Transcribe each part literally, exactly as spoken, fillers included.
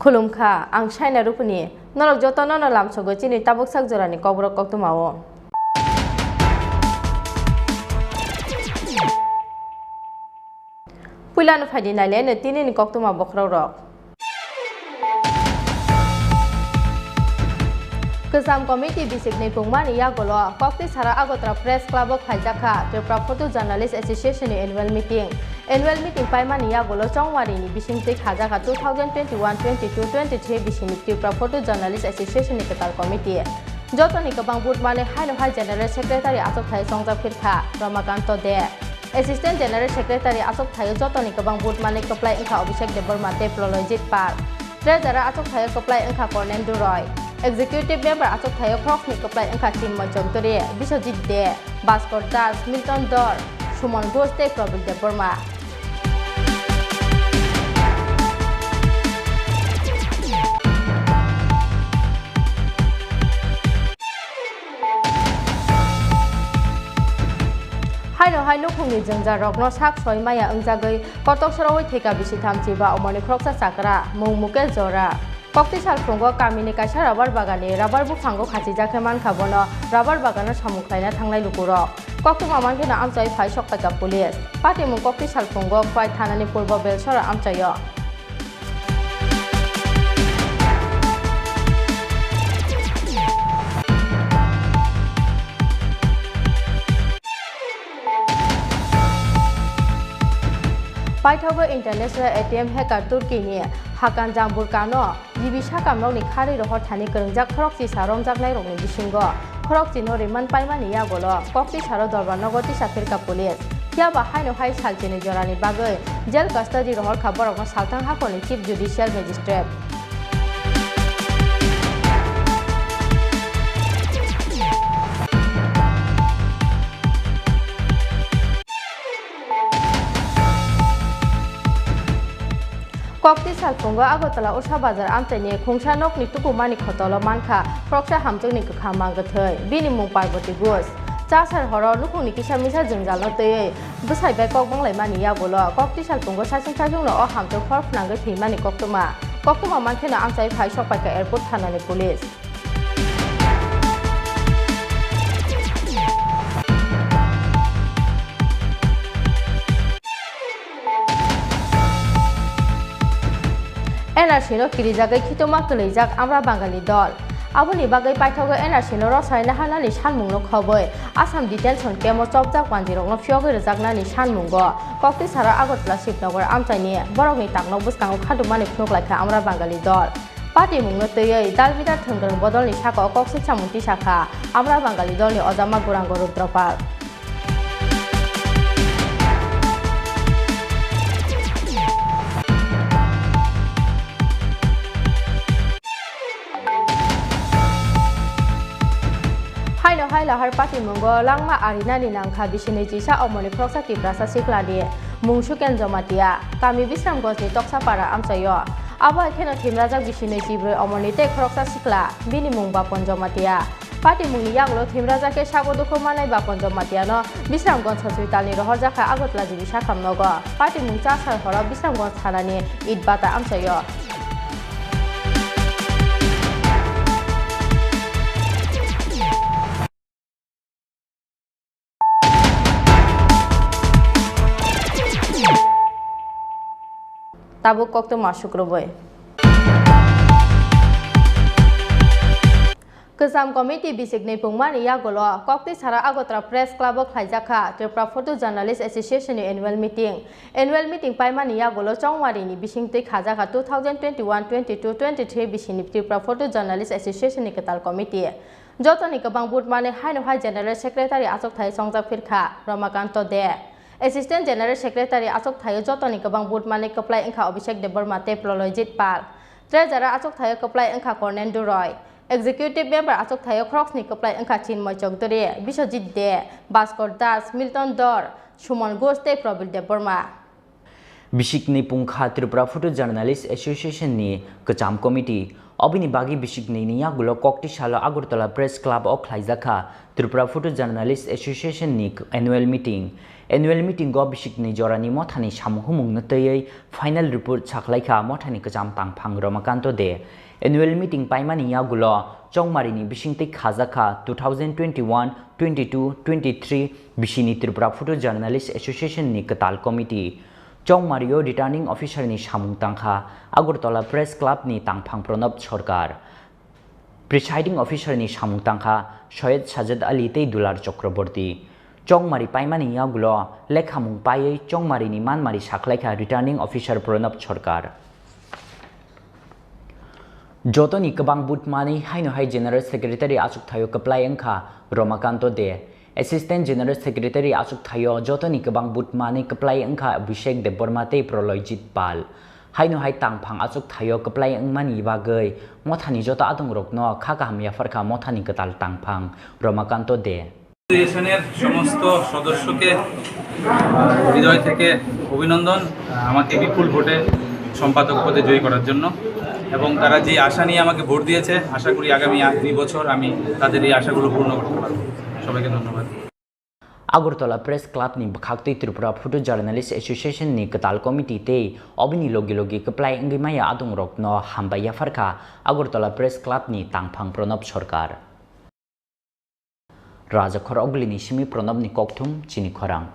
Khulumkha, ang Saina Rupuni. Norok jotono no lamsogo chini tabuk sak jorani kokborok koktwmao. Puilano phaidi naileno tinini koktwma bokhorokrok. Kwcham Committee bisikni pungmani yagulo Koktisara Agartala Press Club o khaijakha Tripura Photo Journalist Association ni annual meeting. Annual meeting paimani yagulo chongwarini bisingtwi khajakha two thousand twenty-one twenty-two twenty-three bisingni Tripura Photo Journalist Association ni kwtal committee. Jotoni kwbang vote mane haino hai General Secretary achukthai chongjak phirkha Ramakanto De. Assistant General Secretary achukthai jotoni kwbang vote mane kwplai wngkha Abhishek Debbarma tei Praloyjit Pal. Treasurer achukthai kwplai wngkha Kornendu Roy. Executive Member achukthai khoroknwi kwplai wngkha Chinmoy Chowdhury, Biswajit De, Bhaskar Das, Milton Dor, Suman Ghosh tei Prabil Debbarma. Haino hai nukhungni jwngjal rokno sak soi maya wngjagwi kotok sorowi thwika bisi thamchi ba omoni khoroksa chakra mung Mukesh Jora. Kokti salphungo kamini kaisa rubber bagani rubber buphango khachijak khe mankha bono rubber bagano samung khlaina thangnai lukurok. Koktwma mankheno amchai phai sokpaikha police. Patimung Kokti salphungo Khwai thanani purbo Belsora amchaio. Paithago international A T M hacker Turkey ni Hakan Jamburkano G B sakamrokni kharwi rohor thani kwrwngjak khorokchisa romjaknairokni bisingo khorokchino remand paimani yagulo Koktisaro Dorbar nogo tisa phirkha police. Phiyaba haino hai salchini jorani bagwi jail custody rohorkha borokno salthang hakhorni Chief Judicial Magistrate. Kokti salphungo Agartala Usha Bazar amchaini khungsa nokni tukumani khotolo mankha khoroksa hamjakni kwkham mangkwthwi, bini mung Parvati Ghosh. Chasar horo nukhungni kisa misa jwngjalno twiwi bwsai bai kok banglaimani yagulo Kokti salphungo saichung saichungno o hamjak hor phnangwi thwimani koktwma. Koktwma mankheno amchai phai sokpaikha airport thanani police. N R C no kirijagwi khituma kwlwijak Amra Bangali dol. Aboni bagwi paithago N R C no rosai naharnani sanmungno khobwi Assam detention camp o chopjak manjirokno phiyogwi rwjaknani sanmungo Koktisaro Agartala Shivnagar amchaini borokni takno bwskango khadukmani phunuk laikha Amra Bangali dol. Patimungno twiwi dalbidal thwngkwrwng bodolni sakao kok swngchamung tisakha Amra Bangali dolni ojama Gourango Rudropal. Haino hai lahar patimungo langma arinani nangkha bisini chisa omoni khoroksa Tiprasa siklani mung Suken Jomatia, kami Bisramgonjni Toksapara amchaio. Abo hai kheno thimrajak bisini chibrwi omoni tei khoroksa sikla, bini mung Bapon Jomatia. Patimungni yagulo thimrajak khe sago dukhu manai Bapon Jomatiano Bisramgonj hospitalni rohorjakha Agartala G B sakhamnogo. Patimung chasar horo Bisramgonj thanani Itbata amchaio. Tabuk koktwma sukrubwi. Kwcham Committee bisikni pungmani yagulo Koktisara Agartala Press Club o khlaijakha Tripura Photo Journalist Association ni annual meeting. Annual meeting paimani yagulo chongwarini bisingtwi khajakha two thousand twenty-one twenty-two twenty-three bisini Tripura Photo Journalist Association ni kwtal committee. Jotoni kwbang vote mane haino hai General Secretary achukthai chongjak phirkha Ramakanto De. Assistant General Secretary achukthai jotoni kwbang vote mane kwplai wngkha Abhishek Debbarma tei Praloyjit Pal. Treasurer achukthai kwplai wngkha Kornendu Roy. Executive Member achukthai khoroknwi kwplai wngkha Chinmoy Chowdhury, Biswajit De, Bhaskar Das, Milton Dor, Suman Ghosh tei Prabil Debbarma. Bisikni pungkha Tripura Photo Journalist Association ni kwcham committee. Obini bagwi bisiknwi ni yagulo kokti salo Agartala Press Club o khlaijakha Tripura Photo Journalist Association ni annual meeting. Annual meeting o bisiknwi jorani mothani samung humung no twiwi final report saklaikha mothani kwcham tangphang Ramakanto De. Annual meeting paimani yagulo Chongmari ni bisingtwi khajakha two thousand twenty-one, twenty-two, twenty-three bisini Tripura Photo Journalist Association ni kwtal committee. Chongmario Returning Officer ni samung tangkha Agartala Press Club ni tangphang Pranab Sarkar. Presiding Officer ni samung tangkha Soyed Sajed Ali tei Dular Chakraborty. Chongmari paimani yagulo lekhamung paiwi Chongmari ni manmari saklaikha Returning Officer Pranab Sarkar. Jotoni kwbang vote manwi haino hai General Secretary achuk thaio kwplai wngkha Ramakanto De. Assistant General Secretary achuk thaio jotoni kwbang vote manwi kwplai wngkha Abhishek Debbarma tei Praloyjit Pal. Haino hai tangphang achuk thaio kwplai wngmani bagwi mothani joto adongrokno kha kaham yapharkha mothani kwtal tangphang Ramakanto De. অ্যাসোসিয়েশনের সমস্ত সদস্যকে হৃদয় থেকে অভিনন্দন, আমাকে বিপুল ভোটে সম্পাদক পদে জয়ী করার জন্য। এবং তারা যে আশা নিয়ে আমাকে ভোট দিয়েছে, আশা করি আগামী এক দুই বছর আমি তাদের এই আশাগুলো পূর্ণ করতে পারবো। সবাইকে ধন্যবাদ। Agartala Press Club ni bwkhaktwi Tripura Photo Journalist Association ni kwtal committee tei obini logi logi kwplai wngwi maya adongrokno hambai yapharkha Agartala Press Club ni tangphang Pranab Sarkar. Raja khor ogli ni simi Pranab ni kokthum chini khorang.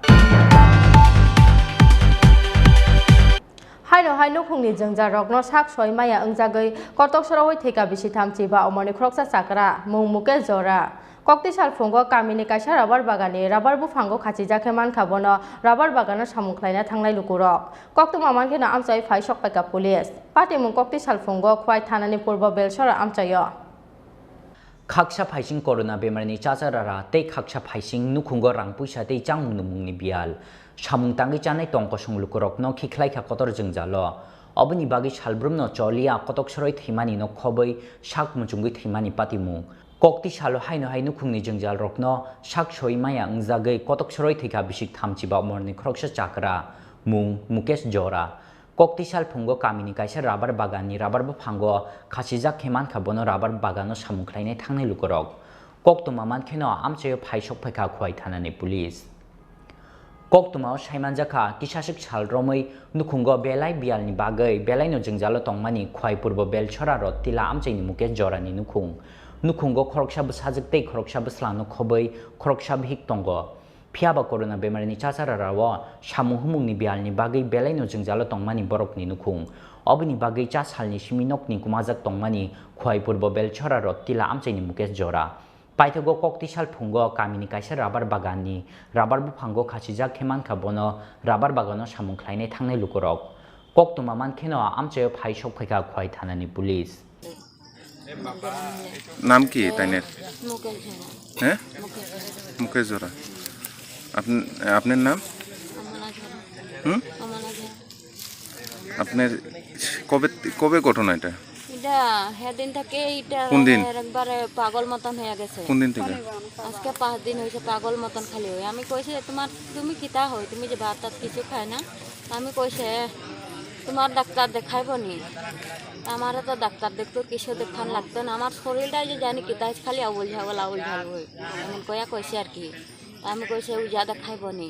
Haino hai nukhungni jwngjal rokno sak soi maya wngjagwi kotok sorowi thwika bisi thamchi ba omorni khoroksa chakra mung Mukesh Jora. Kokti sal phungo kamini kaisa rabar bagani rabar buphango khachijak khe mankha bono rabar bagano samung khlaina thangnai lukurok. Koktwma mankheno amchai phai sokpaikha police. Patimung kokti sal phungo Khwai thanani purbo Belsora amchaio. Khaksa phaising corona bemarni chacha rara tei khaksa phaising nukhungo rang puisa tei chamung nungmungni biyal. Samung tangwi chanai tong kosong lukurokno khikhlaikha kotor jwngjalo. Oboni bagwi salbrumno choliya kotok soroi thwimanino khobwi sak muchungwi thwimani patimung. Kokti salo haino hai nukhungni jwngjalrokno sak soi maya wngjagwi kotok soroi thwikha bisik thamchi ba morni khoroksa chakra, mung Mukesh Jora. Kokti sal phungo kamini kaisa rabar baganni rabar buphango khachijak khe mankha bono rabar bagano samung khlainai thangnai lukurok. Koktwma mankheno amchaio phai sokphaikha Khwai thanani police. Koktwmao saimanjakha kisaswk sal romwi nukhungo belai biyalni bagwi belaino jwngjalo tongmani Khwai purbo Belsora rot tila amchaini Mukesh Jorani nukhung. Nukhungo khoroksa bwsajwk tei khoroksa bwslano khobwi khoroksa bihik tongo. Phiyaba corona bemarini chachara rao samung humungni biyalni bagwi belaino jwngjalo tongmani borokni nukhung. Oboni bagwi cha salni simi nokni kumajak tongmani Khwai purbo Belsora rot tila amchaini Mukesh Jora. Paithago kokti sal phungo kamini kaisa rabar baganni rabar buphango khachijak khe mankha bono rabar bagano samung khlainai thangnai lukurok. Koktwma mankheno amchaio phai sokphaikha Khwai thanani police. নাম কি তাইনের? মুকেশ ঝাড়া। হ্যাঁ? মুকেশ ঝাড়া। মুকেশ জোড়া। আপনি, আপনার নাম? অমলা ঝাড়া। হুম? অমলা ঝাড়া। আপনার কবে, কবে ঘটনা এটা? এটা সেদিন থেকে এটা কোন দিন? একবারে পাগল মতন হয়ে গেছে। কোন দিন থেকে? আজকে পাঁচ দিন হয়েছে পাগল মতন খালি হয়ে। আমি কইছি যে, "তোমার, তুমি কিতা হয়? তুমি যে ভাত টাত কিছু খায় না?" আমি কইছে, "তোমার ডাক্তার দেখাইব নি?" আমারে তো ডাক্তার দেখতো, কিছু দেখান লাগতো না। আমার শরীরটাই যে জানি কিতা হয়েছে, খালি আউল ঝাউল, আউল ঝাউল হয়। এমন কইয়া কইছে আর কি। আমি কইছে, "উজা দেখাইব নি?"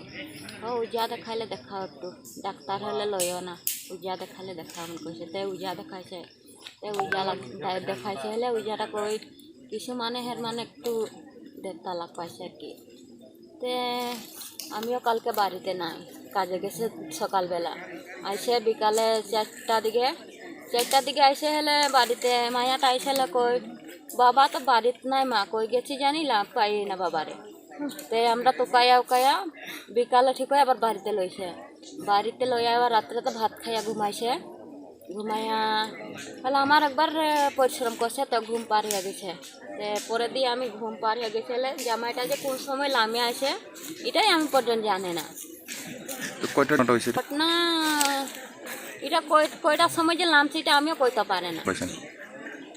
"ও, উজা দেখাইলে দেখাও একটু। ডাক্তার হলে লইও না। উজা দেখাইলে দেখাও," এমন কইছে। তে উজা দেখাইছে। তে উজা লাগ-, দে-, দেখাইছে হলে উজাটা কই কিছু মানে হের মানে একটু দেড় তালাক পাইছে আর কি। তে আমিও কালকে বাড়িতে নাই, কাজে গেছে সকালবেলা। আইসে বিকালে চারটা দিকে, চারটার দিকে আইসে হলে বাড়িতে মায়াটা আইসে হলে কই, "বাবা তো বাড়িত নাই মা, কই গেছি জানি, লা-, পাই না বাবারে।" তে আমরা তো কায়া উকায়া বিকালে ঠিক হয়ে আবার বাড়িতে লইছে। বাড়িতে লইয়া আবার রাত্রে তো ভাত খাইয়া ঘুমাইছে। ঘুমাইয়া, তাহলে আমার একবার, এ, পরিশ্রম করছে, তো ঘুম পার হয়ে গেছে। তে পরে দিয়ে আমি ঘুম পার হয়ে গেছে, এলে জামাইটা যে কোন সময় লামে আসে, এটাই আমি পর্যন্ত জানে না। তো কয়টা ঘন্টা হয়েছে এটা? ঘটনা, এটা কয়-, কয়টার সময় যে লামছে, এটা আমিও কইতে পারে না। কইছেন?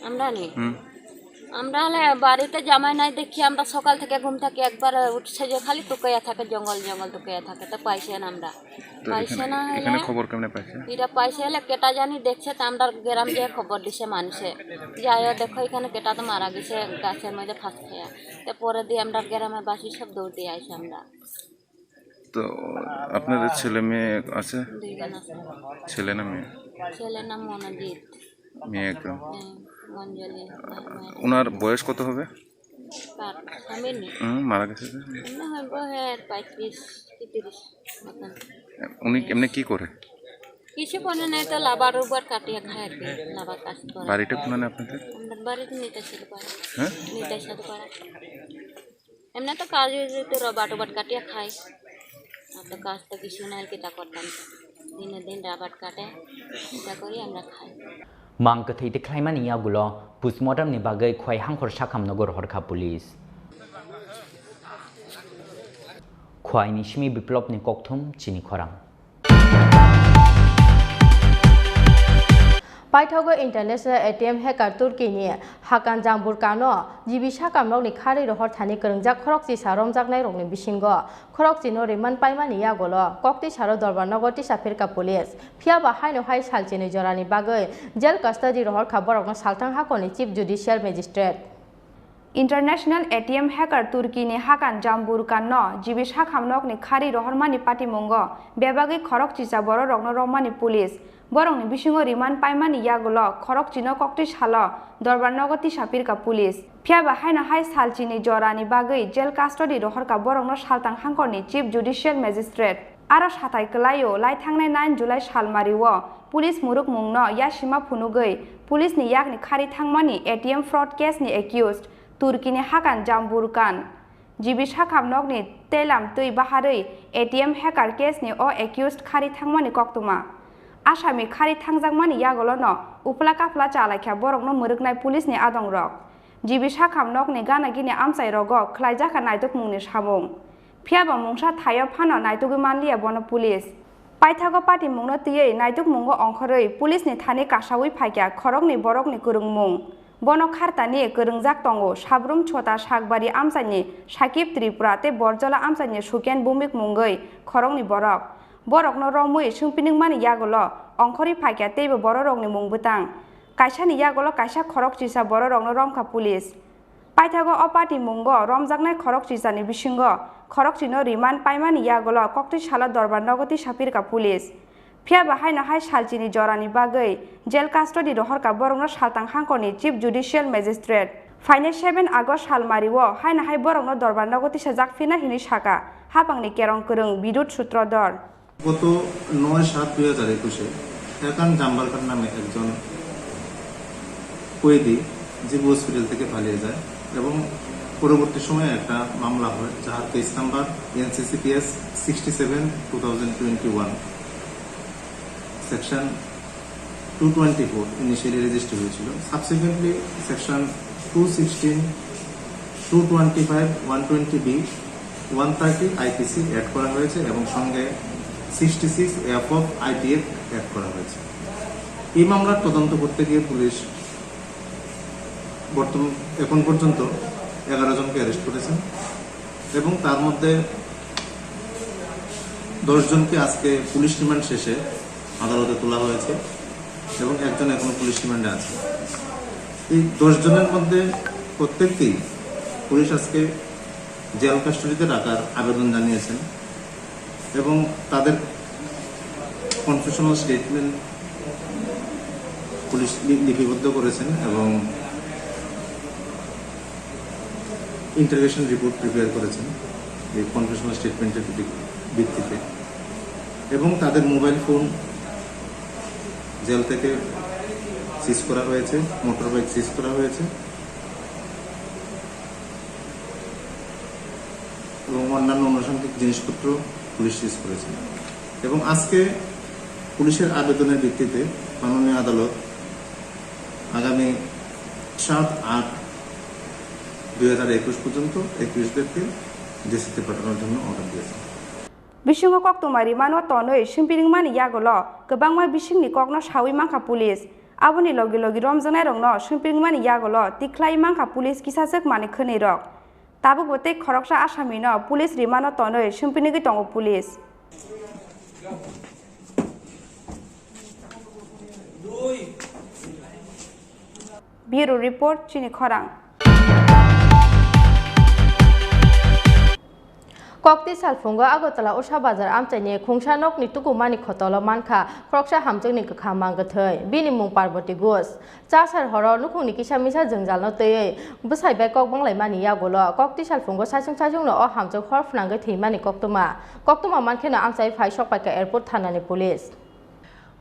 আমরা নেই। হুম। আমরা হলে বাড়িতে জামাই নাই দেখি আমরা সকাল থেকে ঘুম থাকি একবারে উঠছে যে খালি তুকাইয়া থাকে, জঙ্গল জঙ্গল তুকাইয়া থাকে, তো পাইছে না আমরা। তো পাইছে এখানে, না হলে এখানে খবর কেমনে পাইছে? এটা পাইছে হলে কেটা জানি দেখছে, তো আমরা গ্রাম যে খবর দিছে মানুষে, যাই হোক দেখো এখানে কেটা তো মারা গেছে গাছের মধ্যে ফাঁস খেয়ে। তো পরে দিয়ে আমরা গ্রামের বাসী সব দৌড় দিয়ে আইছে আমরা। তো আপনাদের ছেলে মেয়ে আছে? দুইজন আছে। ছেলে না মেয়ে? ছেলের নাম মনোজিৎ। মেয়ে একজন। হ্যাঁ, মঞ্জলি। ওনার বয়স কত হবে? তার স্বামীর নেই। হুম, মারা গেছে যে? এমনি হইব হ্যাঁ পঁয়ত্রিশ কি তিরিশ মতন। উনি এমনি কি করে? কিছু করে নাই তো, লাবার উবার কাটিয়ে খায় আর কি, লাবার কাজ করে। বাড়িটা কোনানে আপনাদের? আমরা বাড়িতে নিতে শুরু করে। হ্যাঁ? নিতে শুরু করে। এমনি তো কাজ হয়েছে তো রবাট উবাট কাটিয়ে খাই। আর তো কাজ তো কিছু নাই, কিতা করতাম? দিনে দিন রবাট কাটে, কিতা করি আমরা খাই। Mang kwthwi tikhlaimani yagulo postmortem ni bagwi Khwai Hangkhor Sakham nogo rohorkha police. Khwai ni simi Biplop ni kokthum chini khorang. Paithago International A T M hacker Turkey ni Hakan Jamburkano G B Sakham nokni khari rohor thani kwrwngjak khorokchisa romjaknai rokni bisingo khorokchino remand paimani yagulo koktwi salo Dorbar nogo tisa phirka police. Phiya ba haino hai salchini jorani bagwi jail custody rohor kha borokno salthang hakorni Chief Judicial Magistrate. International A T M hacker Turkey ni Hakan Jamburkan no G B Sakham nokni khari rohormani patimungo bebagwi khorokchisa bororokno romani police. Borokni bisingo remand paimani yagulo khorokchino koktwi salo Dorbar nogo tisa phirka police. Phiya ba haino hai salchini jorani bagwi jail custody rohorkha borokno salthang hakorni Chief Judicial Magistrate. Aro satai kwlaio, lai thangnai nine July salmario police murukmungno yasima phunugwi police ni yakni khari thangmani A T M fraud case ni accused Turkey ni Hakan Jamburkan, G B Sakham nokni telam twi baharwi A T M hacker case ni o accused khari thangmani koktwma. Asami khari thangjakmani yagulono uphla kaphla chalaikha borokno mwrwknai police ni adongrok. G B Sakham nokni gana gini amchai rogo khwlaijakha naitukmungni samung. Phiya ba mungsa thaio phano naitugwi manliya bono police. Paithago patimungno twiwi naitukmungo ongkhorwi police ni thani kasaui phaikha khoroknwi borokni kwrwngmung. Bono khartani kwrwngjak tongo Sabrum Chota Sakbari amchaini Sakib Tripura tei Borjola amchaini Suken Bumik mungwi khoroknwi borok. Borokno romwi swngpinwngmani yagulo ongkhorwi phaikha teibo bororokni mung bwtang. Kaisani yagulo kaisa khorokchisa bororokno romkha police. Paithago o patimungo romjaknai khorokchisani bisingo khorokchino remand paimani yagulo koktwi salo Dorbar nogo tisa phirka police. Phiya ba haino hai salchini jorani bagwi jail custody rohorkha borokno salthang hangkorni Chief Judicial Magistrate. Phainai seven August salmario haino hai borokno Dorbar nogo tisajak phina hinwi sakha hapangni kerong kwrwng Bidut Sutrodhor. গত নয় সাত দুই হাজার একুশে হ্যাকান জাম্বারকার নামে একজন কয়েদি জিবু হসপিটাল থেকে পালিয়ে যায় এবং পরবর্তী সময়ে একটা মামলা হয়, যার case number NCCPS sixty seven two thousand twenty one, section two twenty four initially register হয়েছিল। Subsequently section two sixteen, two twenty five, one twenty B, one thirty IPC add করা হয়েছে এবং সঙ্গে sixty six F of IPF add করা হয়েছে। এই মামলার তদন্ত করতে গিয়ে পুলিশ বর্তমান, এখন পর্যন্ত এগারো জনকে অ্যারেস্ট করেছেন এবং তার মধ্যে দশ জনকে আজকে পুলিশ রিমান্ড শেষে আদালতে তোলা হয়েছে এবং একজন এখনো পুলিশ রিমান্ডে আছে। এই দশ জনের মধ্যে প্রত্যেককেই পুলিশ আজকে জেল কাস্টডিতে রাখার আবেদন জানিয়েছেন এবং তাদের কনফেশনাল স্টেটমেন্ট পুলিশ লি-, লিপিবদ্ধ করেছেন এবং ইন্টারোগেশন রিপোর্ট প্রিপেয়ার করেছেন এই কনফেশনাল স্টেটমেন্টের ভিত্তি-, ভিত্তিতে এবং তাদের মোবাইল ফোন জেল থেকে সিজ করা হয়েছে, মোটর বাইক সিজ করা হয়েছে। এবং অন্যান্য আনুষঙ্গিক জিনিসপত্র পুলিশ সিজ করেছে। এবং আজকে পুলিশের আবেদনের ভিত্তিতে মাননীয় আদালত আগামী সাত আট দুই হাজার একুশ পর্যন্ত অ্যাকিউজদেরকে ডিসিতে পাঠানোর জন্য অর্ডার দিয়েছেন। Bisingo koktwma rimano tonwi swngpinwngmani yagulo kwbangma bisingni kokno saui mankha police. Aboni logi logi romjaknairokno swngpringmani yagulo tikhlai mankha police kisachwk manwi khwnwirok. Tabukbo tei khoroksa asamino police rimano tonwi swngpringwi tongo police. Bureau Report, Chini Khorang. Kokti salphungo Agartala Usha Bazar amchaini khungsa nokni tukumani khotolo mankha khoroksa hamjakni kwkham mangkwthwi. Bini mung Parvati Ghosh. Chasal horo nukhungni kisa misa jwngjalno twiwi bwsai bai kok banglaimani yagulo kokti salphungo saichung saichungno o hamjak hor phnangwi thwimani koktwma. Koktwma mankheno amchai phai sokpaikha airport thanani police.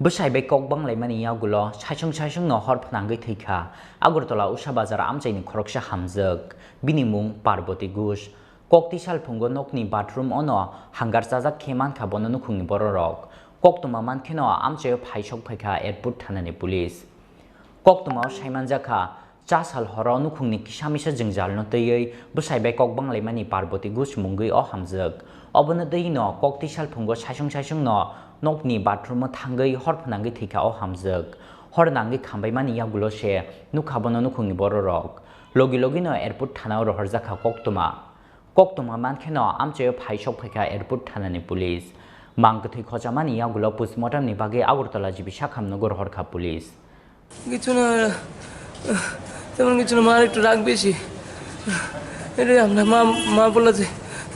Bwsai bai kok banglaimani yagulo saichung saichungno hor phnangwi thwikha Agartala Usha Bazar amchaini khoroksa hamjak. Bini mung Parvati Ghosh. Kokti salphungo nokni bathroom ono hangar chajak khe mankha bono nukhungni bororok. Koktwma mankheno amchaio phai sokphaikha airport thanani police. Koktwmao saimanjakha, chasal horo nukhungni kisa misa jwngjalno twiwi bwsai bai kok banglaimani Parvati Ghosh mungwi o hamjak. Obono twino kokti salphungo saichung saichungno nokni bathroomo thangwi hor phnangwi thwikha o hamjak. Hor nangwi khambaimani yagulo se nukha bono nukhungni bororok. Logi logino airport thanao rohorjakha koktwma. Koktwma mankheno amchaio phai sokphaikha airport thanani police. Mang kwthwi khochamani yagulo postmortemni bagwi Agartala G B Sakham nogo rohorkha police. কিছু না, তেমন কিছু না, মার একটু রাগ বেশি। এটাই আমরা মা, মা বললো যে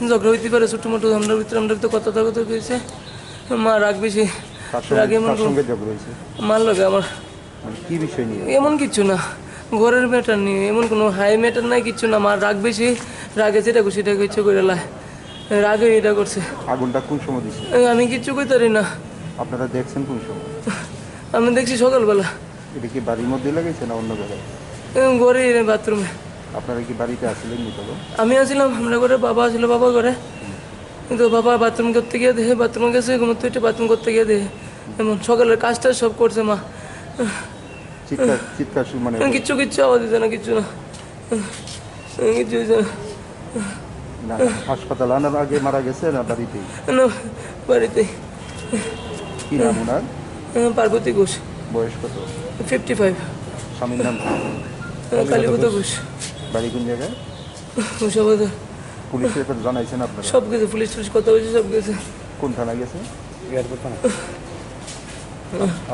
ঝগড়া হইতে পারে ছোট মোটো, আমরা ভিতরে, আমরা ভিতরে কথা তর্ক হয়েছে। মা রাগ বেশি। কার সঙ্গে, রাগে এমন কার কোনো সঙ্গে ঝগড়া হয়েছে? মার লগে আমার। মানে কি বিষয় নিয়ে? এমন কিছু না, ঘরের ম্যাটার নিয়ে, এমন কোনো হাই ম্যাটার নাই, কিছু না। মার রাগ বেশি, রাগে যেটা খুশি সেটা ইচ্ছে করে লাই, রাগে এটা করছে। আগুনটা কোন সময় দিছে? এ, আমি কিচ্ছু কইতারি না। আপনারা দেখছেন কোন সময়? আমি দেখছি সকালবেলা। এটা কি বাড়ির মধ্যে লাগাইছে না অন্য জায়গায়? এ, ঘরে, এ, বাথরুমে। আপনারা কি বাড়িতে আছিলেন নি তখন? আমি আছিলাম, আমরা ঘরে, বাবা আছিল, বাবা ঘরে। কিন্তু বাবা বাথরুম করতে গিয়ে দেখে, বাথরুমে গেছে, ঘুমোতে উঠে বাথরুম করতে গিয়ে দেখে, এমন সকালের কাজটা সব করছে মা। চিৎকার, চিৎকার শু-, মানে কিচ্ছু, কিচ্ছু আওয়াজ হইছে না, কিচ্ছু না। কিচ্ছু হইছে না। না, হাসপাতাল আনার আগে মারা গেছে না বাড়িতেই? না, বাড়িতেই। কি নাম ওনার? আহ, পার্বতী ঘোষ। বয়স কত? Fifty five. স্বামীর নাম কি? আহ, কালীপদ ঘোষ। বাড়ি কোন জায়গায়? সব কথা। পুলিশে তো জানাইছেন আপনারা? সব কিছু, পুলিশ টুলিশ কথা হয়েছে, সব কিছু। কোন থানা গেছে? এয়ারপোর্ট থানা।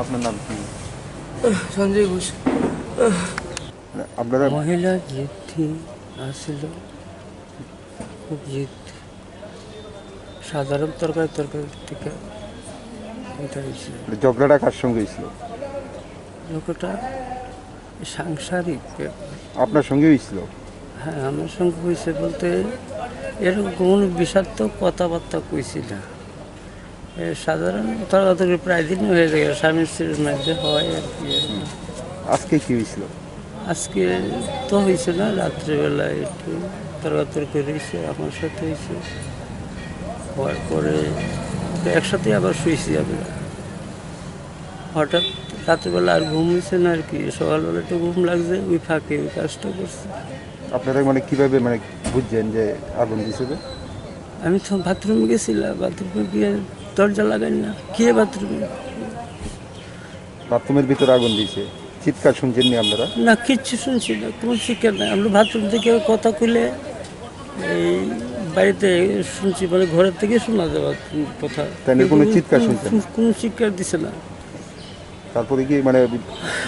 আপনার নাম কি? সঞ্জয় ঘোষ। মানে আপনারা মহিলা জিদ্দি আসিল, খুব জিদ, সাধারণ তরকারি তরকারি থেকে এটা হয়েছে। মানে ঝগড়াটা কার সঙ্গে হয়েছিল? ঝগড়াটা সাংসারিক ব্যাপার। আপনার সঙ্গে হয়েছিল? হ্যাঁ, আমার সঙ্গে হয়েছে বলতে এরকম কোনো বিষাক্ত কথাবার্তা কইছি না। এ, সাধারণ তর্কাতর্কি প্রায় দিনই হয়ে থাকে, স্বামী স্ত্রীর মধ্যে হয় আর কি। আজকে কি হয়েছিল? আজকে তো হয়েছে না, রাত্রিবেলায় একটু তর্কাতর্কি হয়েছে, আমার সাথে হয়েছে। হওয়ার পরে তো একসাথেই আবার শুয়েছি আমরা। হঠাৎ রাত্রিবেলা আর ঘুম হয়েছে না আর কি, সকালবেলা একটু ঘুম লাগছে, ওই ফাঁকে ওই কাজটা করছে। আপনারা মানে কিভাবে মানে বুঝছেন যে আগুন দিছে যে? আমি তো বাথরুমে গেছিলাম, বাথরুমে গিয়ে দরজা লাগাই না, গিয়ে বাথরুমে। বাথরুমের ভিতরে আগুন দিছে, চিৎকার শুনছেন নি আপনারা? না, কিচ্ছু শুনছি না, কোনো চিৎকার নাই। আমরা বাথরুম থেকে কথা খুলে এই বাড়িতে শুনছি, মানে ঘরের থেকে শোনা যায় বাথরুম কথা। তাই না, কোনো কিন্তু চিৎকার কোনো, শুনছেন না? কোনো চিৎকার দিছে না। তারপরে কি মানে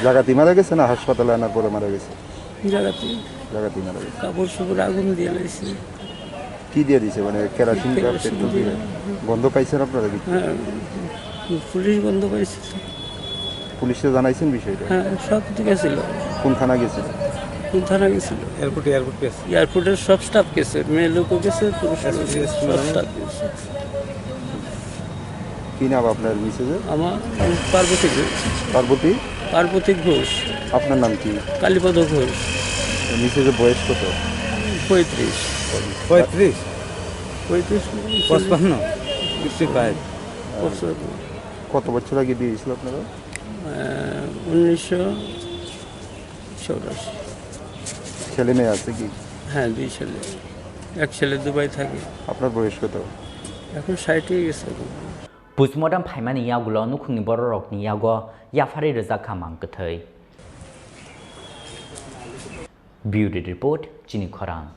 জাগাতেই মারা গেছে না হাসপাতালে আনার পরে মারা গেছে? জাগাতেই। জাগাতেই মারা গেছে। কাপড় চোপড় আগুন দিয়ে লাইছে। কি দিয়ে দিছে? মানে কেরোসিন বা কেরোসিন পেট্রোল দিয়ে। দিয়ে? গন্ধ পাইছেন আপনারা কিছু? হ্যাঁ, পুলিশ গন্ধ পাইছে। পুলিশে জানাইছেন বিষয়টা? হ্যাঁ, সব ঠিক আছিল। কোন থানা গেছিল? কোন থানা গেছিল? এয়ারপোর্টে, এয়ারপোর্ট পেয়েছে। এয়ারপোর্টের সব স্টাফ গেছে, মেয়ে লোকও গেছে, পুরুষ লোকও গেছে, সব স্টাফ গেছে। কি নাম আপনার মিসেসের? আমার পার্বতী ঘোষ। পার্বতী? পার্বতী ঘোষ। আপনার নাম কি? কালীপদ ঘোষ। মিসেসের বয়স কত? পঁয়ত্রিশ। পঁয়ত্রিশ? পঁয়ত্রিশ। পঁচপান্ন? Fifty five. পঁচপান্ন। কত বছর আগে বিয়ে হয়েছিল আপনারা? আহ, উনিশশো চৌরাশি। ছেলে মেয়ে আছে কি? হ্যাঁ, দুই ছেলে। এক ছেলে দুবাই থাকে। আপনার বয়স কত? এখন ষাট হয়ে গেছে এখন। Postmortem phaimani yagulo nukhungni bororokni yago yapharwi rwjak kha mang kwthwi. Bureau Report, Chini Khorang.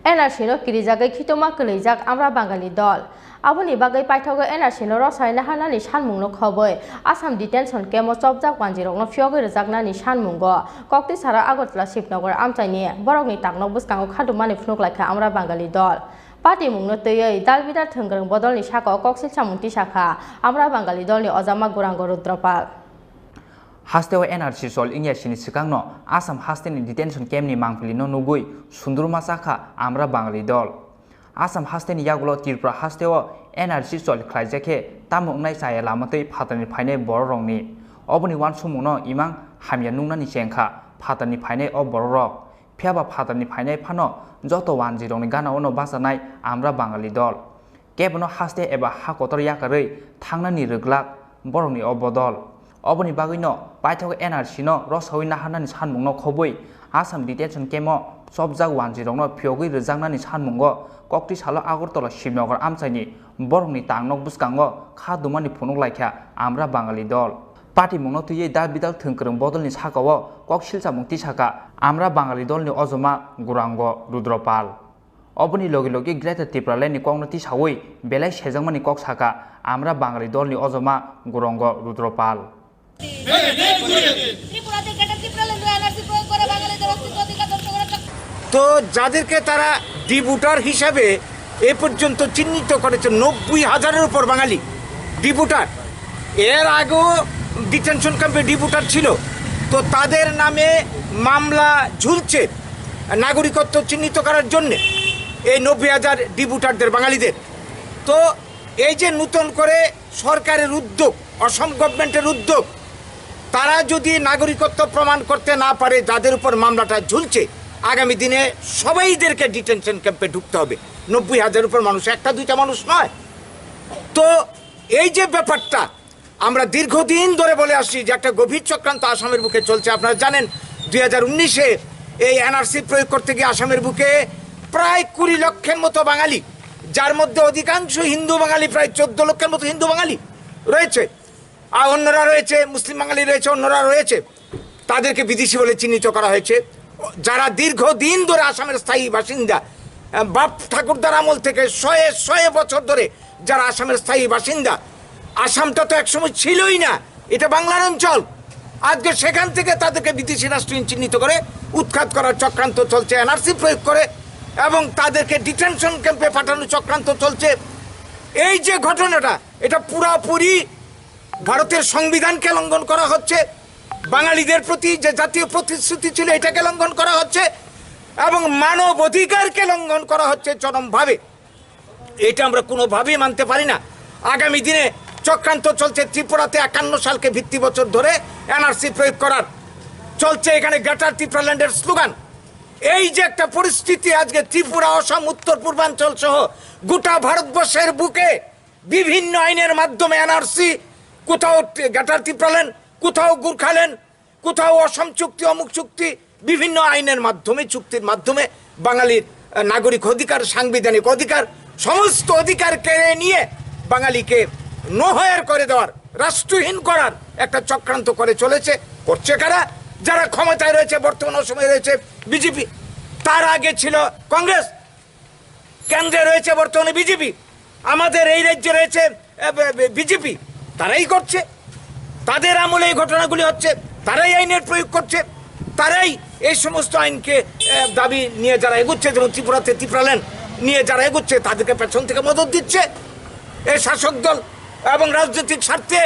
N R C no kirijagwi khitoma kwlwijak Amra Bangali dol. Aboni bagwi paithago N R C no rwsai naharnani sanmungno khobwi Assam detention camp o chopjak wanjwirokno phiyogwi rwjaknani sanmungo Koktisara Agartala Shibnagar amchaini borokni takno bwskango khadumani phunuk laikha Amra Bangali dol. Patimungno twiwi dal bidal thwngkwrwng bodolni sakao koksil samung tisakha Amra Bangali dolni ojama Gurango Rudropal. Hasteo N R C chol wngya sini swkangno Assam hasteni detention camp ni mangpili no nugwi sundurma chakha Amra Bangali dol. Assam hasteni yagulo Tripura hasteo N R C chol khlaijak khe tamo wngnai chaya lama twi phatarni phainai bororokni. Oboni uansukmungno imang hamya nuknani chengkha phatarni phainai o bororok. Phiyaba phatarni phainai phano joto wanjwirokni ganao no bachanai Amra Bangali dol. Kebono haste eba ha kotor yakarwi thangnani rwglak borokni o bodol. Oboni bagwino paithago N R C no rwsaui naharnani sanmungno khobwi Assam detention camp o chopjak wanjwirokno phiyogwi rwjaknani sanmungo Koktisalo Agartala Shibnagar amchaini borokni takno bwskango kha dumani phunuk laikha Amra Bangali dol. Patimungno twiwi dal bidal thwngkwrwng bodolni sakao kok silchamung tisakha Amra Bangali dolni ojoma Gurango Rudropal. Oboni logi logi Greater Tipraland ni kokno tisawi belai sejakmani kok sakha Amra Bangali dolni ojoma Gurango Rudropal. ত্রিপুরাতে গ্রেটার ত্রিপুরাল্যান্ডে এনআরসি প্রয়োগ করে বাঙালিদের অস্তিত্ব অধিকার ধ্বংস করার চক্র। তো যাদেরকে তারা ডি ভোটার হিসাবে এ পর্যন্ত চিহ্নিত করেছে নব্বই হাজারের উপর বাঙালি ডি ভোটার, এর আগেও ডিটেনশন ক্যাম্পে ডি ভোটার ছিল, তো তাদের নামে মামলা ঝুলছে নাগরিকত্ব চিহ্নিত করার জন্য এই নব্বই হাজার ডি ভোটারদের, বাঙালিদের। তো এই যে নতুন করে সরকারের উদ্যোগ, অসম গভর্নমেন্টের উদ্যোগ, তারা যদি নাগরিকত্ব প্রমাণ করতে না পারে, যাদের উপর মামলাটা ঝুলছে, আগামী দিনে সবাইদেরকে ডিটেনশন ক্যাম্পে ঢুকতে হবে। নব্বই হাজার উপর মানুষ, একটা দুইটা মানুষ নয়। তো এই যে ব্যাপারটা, আমরা দীর্ঘদিন ধরে বলে আসছি যে একটা গভীর চক্রান্ত আসামের বুকে চলছে। আপনারা জানেন, দুই হাজার উনিশে এই এনআরসি প্রয়োগ করতে গিয়ে আসামের বুকে প্রায় কুড়ি লক্ষের মতো বাঙালি, যার মধ্যে অধিকাংশ হিন্দু বাঙালি, প্রায় চোদ্দ লক্ষের মতো হিন্দু বাঙালি রয়েছে, আর অন্যরা রয়েছে, মুসলিম বাঙালি রয়েছে, অন্যরা রয়েছে, তাদেরকে বিদেশি বলে চিহ্নিত করা হয়েছে। যারা দীর্ঘদিন ধরে আসামের স্থায়ী বাসিন্দা, আহ, বাপ ঠাকুরদার আমল থেকে শয়ে শয়ে বছর ধরে যারা আসামের স্থায়ী বাসিন্দা, আসামটা তো একসময় ছিলই না, এটা বাংলার অঞ্চল। আজকে সেখান থেকে তাদেরকে বিদেশি রাষ্ট্রহীন চিহ্নিত করে উৎখাত করার চক্রান্ত চলছে, এনআরসি প্রয়োগ করে, এবং তাদেরকে ডিটেনশন ক্যাম্পে পাঠানোর চক্রান্ত চলছে। এই যে ঘটনাটা, এটা পুরাপুরি ভারতের সংবিধানকে লঙ্ঘন করা হচ্ছে, বাঙালিদের প্রতি যে জাতীয় প্রতিশ্রুতি ছিল, এটাকে লঙ্ঘন করা হচ্ছে, এবং মানব অধিকারকে লঙ্ঘন করা হচ্ছে চরমভাবে। এটা আমরা কোনোভাবেই মানতে পারি না। আগামী দিনে চক্রান্ত চলছে ত্রিপুরাতে একান্ন সালকে ভিত্তি বছর ধরে এনআরসি প্রয়োগ করার, চলছে এখানে গ্রেটার ত্রিপুরাল্যান্ডের স্লোগান। এই যে একটা পরিস্থিতি, আজকে ত্রিপুরা, অসম, উত্তর পূর্বাঞ্চল সহ গোটা ভারতবর্ষের বুকে বিভিন্ন আইনের মাধ্যমে এনআরসি, কোথাও গ্রেটার ত্রিপুরাল্যান্ড, কোথাও গোর্খাল্যান্ড, কোথাও অসম চুক্তি, অমুক চুক্তি, বিভিন্ন আইনের মাধ্যমে, চুক্তির মাধ্যমে বাঙালির, আহ, নাগরিক অধিকার, সাংবিধানিক অধিকার, সমস্ত অধিকার কেড়ে নিয়ে বাঙালিকে নোহয়ার করে দেওয়ার, রাষ্ট্রহীন করার একটা চক্রান্ত করে চলেছে। করছে কারা? যারা ক্ষমতায় রয়েছে, বর্তমান সময়ে রয়েছে বিজেপি, তার আগে ছিল কংগ্রেস, কেন্দ্রে রয়েছে বর্তমানে বিজেপি, আমাদের এই রাজ্যে রয়েছে, এ, বে-, বে-, বিজেপি, তারাই করছে। তাদের আমলে এই ঘটনাগুলি হচ্ছে, তারাই আইনের প্রয়োগ করছে, তারাই এই সমস্ত আইনকে, এ, দাবি নিয়ে যারা এগুচ্ছে, যেমন ত্রিপুরাতে ত্রিপুরাল্যান্ড নিয়ে যারা এগুচ্ছে, তাদেরকে পেছন থেকে মদত দিচ্ছে এই শাসক দল। এবং রাজনৈতিক স্বার্থে,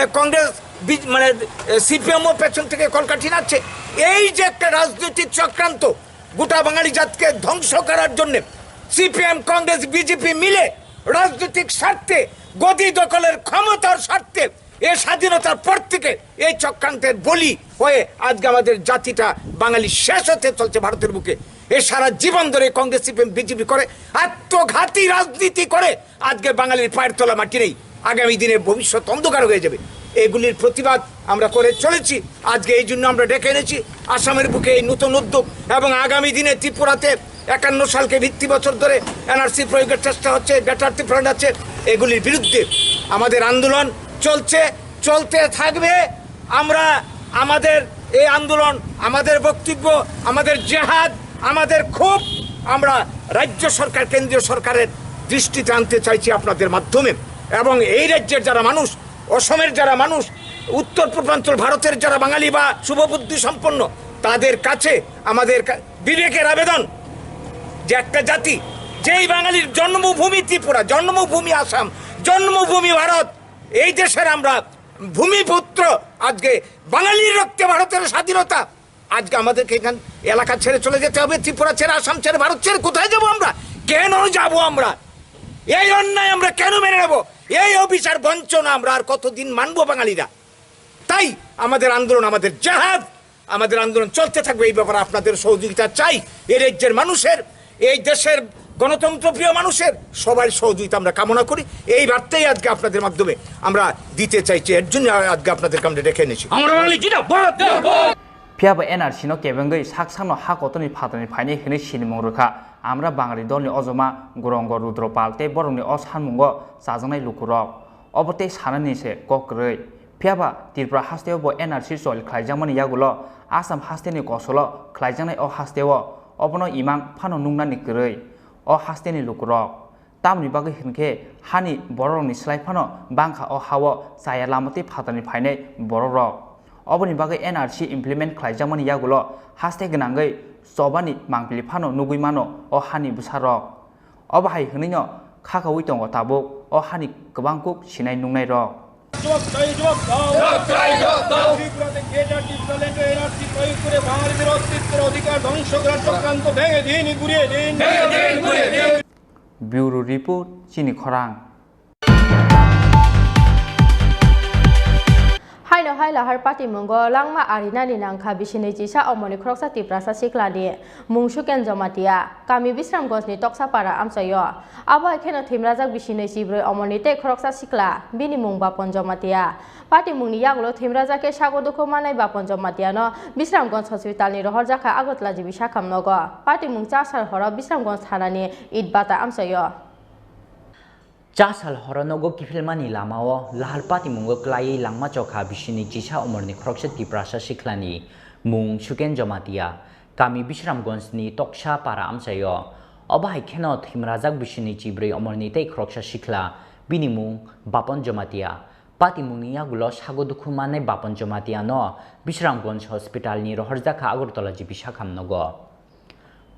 এ, কংগ্রেস, বি-, মানে, এ, সিপিএমও পেছন থেকে কলকাঠি নাড়ছে। এই যে একটা রাজনৈতিক চক্রান্ত, গোটা বাঙালি জাতকে ধ্বংস করার জন্য সিপিএম, কংগ্রেস, বিজেপি মিলে রাজনৈতিক স্বার্থে, গদি দখলের ক্ষমতার স্বার্থে, এ স্বাধীনতার পর থেকে এই চক্রান্তের বলি হয়ে আজকে আমাদের জাতিটা বাঙালি শেষ হতে চলছে ভারতের বুকে। এ সারা জীবন ধরে কংগ্রেস, সিপিএম, বিজেপি করে আত্মঘাতী রাজনীতি করে আজকে বাঙালির পায়ের তলা মাটি নেই, আগামী দিনে ভবিষ্যৎ অন্ধকার হয়ে যাবে। এগুলির প্রতিবাদ আমরা করে চলেছি। আজকে এই জন্য আমরা ডেকে এনেছি আসামের বুকে এই নতুন উদ্যোগ, এবং আগামী দিনে ত্রিপুরাতে একান্ন সালকে ভিত্তি বছর ধরে এনআরসি প্রয়োগের চেষ্টা হচ্ছে, গ্রেটার ত্রিপুরাল্যান্ড আছে, এগুলির বিরুদ্ধে আমাদের আন্দোলন চলছে, চলতে থাকবে। আমরা আমাদের এই আন্দোলন, আমাদের বক্তব্য, আমাদের জেহাদ, আমাদের ক্ষোভ আমরা রাজ্য সরকার, কেন্দ্রীয় সরকারের দৃষ্টিতে আনতে চাইছি আপনাদের মাধ্যমে। এবং এই রাজ্যের যারা মানুষ, অসমের যারা মানুষ, উত্তর পূর্বাঞ্চল ভারতের যারা বাঙালি বা শুভবুদ্ধি সম্পন্ন, তাদের কাছে আমাদের কা-, বিবেকের আবেদন যে একটা জাতি, যেই বাঙালির জন্মভূমি ত্রিপুরা, জন্মভূমি আসাম, জন্মভূমি ভারত, এই দেশের আমরা ভূমিপুত্র, আজকে বাঙালির রক্তে ভারতের স্বাধীনতা। আজকে আমাদেরকে এখান এলাকা ছেড়ে চলে যেতে হবে, ত্রিপুরা ছেড়ে, আসাম ছেড়ে, ভারত ছেড়ে কোথায় যাব আমরা? কেন যাব আমরা? এই অন্যায় আমরা কেন মেনে নেব? এই অবিচার বঞ্চনা আমরা আর কতদিন মানবো বাঙালিরা? তাই আমাদের আন্দোলন, আমাদের জেহাদ, আমাদের আন্দোলন চলতে থাকবে। এই ব্যাপারে আপনাদের সহযোগিতা চাই। এই রাজ্যের মানুষের, এই দেশের গণতন্ত্রপ্রিয় মানুষের সবার সহযোগিতা আমরা কামনা করি। এই বার্তাই আজকে আপনাদের মাধ্যমে আমরা দিতে চাইছি, এর জন্য আজকে আপনাদেরকে আমরা ডেকে এনেছি। আমরা বাঙালি জিন্দাবাদ। Phiya bo N R C no kebengwi sak sakno ha kotorni phatarni phainai hwnwi sinimung rwkha. Amra Bangali dolni ojoma Gurongo Rudropal tei borokni o sanmungo chajaknai lukurok. Obo tei sanani se kok kwrwi. Phiya ba Tripura hasteo bo N R C choli khlaijakmani yagulo Assam hasteni kosolo khlaijaknai o hasteo obono imang phano nuknani kwrwi o hasteni lukurok. Tamoni bagwi hwnkhe hani borokrokni slai phano bangkha o hao chaya lama tei phatarni phainai borokrok. Oboni bagwi N R C implement khlaijakmani yagulo haste gwnangwi chobani mangpili phano nugwi mano o hani bwsarok. Obo hai hwnwino khakaui tongo tabuk o hani kwbang kuk sinai nungnairok. জবাব চাই, জবাব দাও। জবাব চাই, জবাব দাও। ত্রিপুরাতে গ্রেটার টিপরাল্যান্ডে এনআরসি প্রয়োগ করে বাঙালিদের অস্তিত্বের অধিকার ধ্বংস করার চক্রান্ত ভেঙে দিন, গুড়িয়ে দিন। ভেঙে দিন, গুড়িয়ে দিন। Bureau Report, Chini Khorang. Haino hai lahar patimungo langma arinani nangkha bisinwi chisa omoni khoroksa Tiprasa siklani mung Suken Jomatia, kami Bisramgonjni Toksapara amchaio. Abo hai kheno thwimrajak bisinwi chibrwi omoni tei khoroksa sikla, bini mung Bapon Jomatia. Patimungni yagulo thwimrajak khe sago dukhu manai Bapon Jomatiano Bisramgonj hospitalni rohorjakha Agartala G B sakhamnogo. Patimung chasal horo Bisramgonj thanani Itbata amchaio. Chasal horo nogo kiphilmani lamao lahar patimungo klaiwi langma chokha bisinwi chisa omorni khoroksa Tiprasa sikhlani mung Suken Jomatia, kami Bisramgonjni Toksa para amchaio. Obo hai kheno thwimrajak bisinwi chibrwi omorni tei khoroksa sikhla, bini mung Bapon Jomatia. Patimungni yagulo sago dukhu manai Bapon Jomatiano Bisramgonj hospitalni rohorjakha Agartala G B sakhamnogo.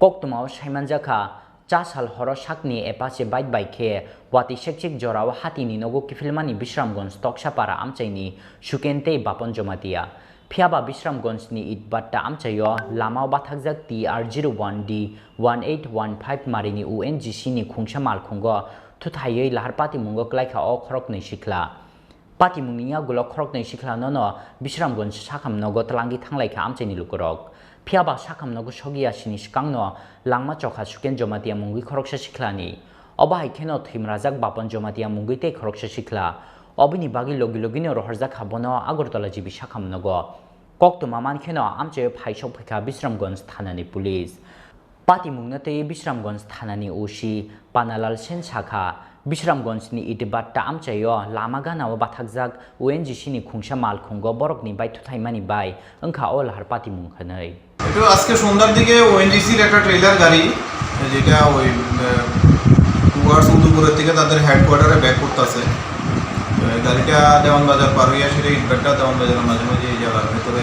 Koktwmao saimanjakha, chasal horo sakni Apache bike bai khe watwi sekchik jorao hatini nogo kiphilmani Bisramgonj Toksapara amchaini Suken tei Bapon Jomatia. Phiyaba Bisramgonjni Itbatta amchaio lamao bathakjak T R zero one D one eight one five marini O N G C ni khungsa malkhungo thuthaiwi lahar patimungo klaikha o khoroknwi sikhla. Patimungni yagulo khoroknwi sikhlanono Bisramgonj sakhamnogo twlangwi thanglaikha amchaini lukurok. Phiyaba sakhamnogo sogwi yasini swkangno langma chokha Suken Jomatia mungwi khoroksa sikhlani. Obo hai kheno thwimrajak Bapon Jomatia mungwi tei khoroksa sikhla. Oboni bagwi logi logino rohorjakha bono Agartala G B sakhamnogo. Koktwma mankheno amchaio phaisok phaikha Bisramgonj thanani police. Patimungno tei Bisramgonj thanani O C Panalal Sen sakha, Bisramgonjni Itbatta amchaio lama ganao bathakjak O N G C ni khungsa malkhungo borokni bai thuthaimani bai wngkha o lahar patimung hwnwi. একটু আজকে সন্ধ্যার দিকে ওএনজিসির একটা ট্রেলার গাড়ি, যেটা ওই টুয়ার্ডস উদয়পুরের দিকে তাদের হেডকোয়ার্টারে ব্যাক করতেছে। গাড়িটা দেওয়ান বাজার পার হইয়া সেটা ইটবাট্টা দেওয়ান বাজারের মাঝে মাঝে এই জায়গার ভেতরে,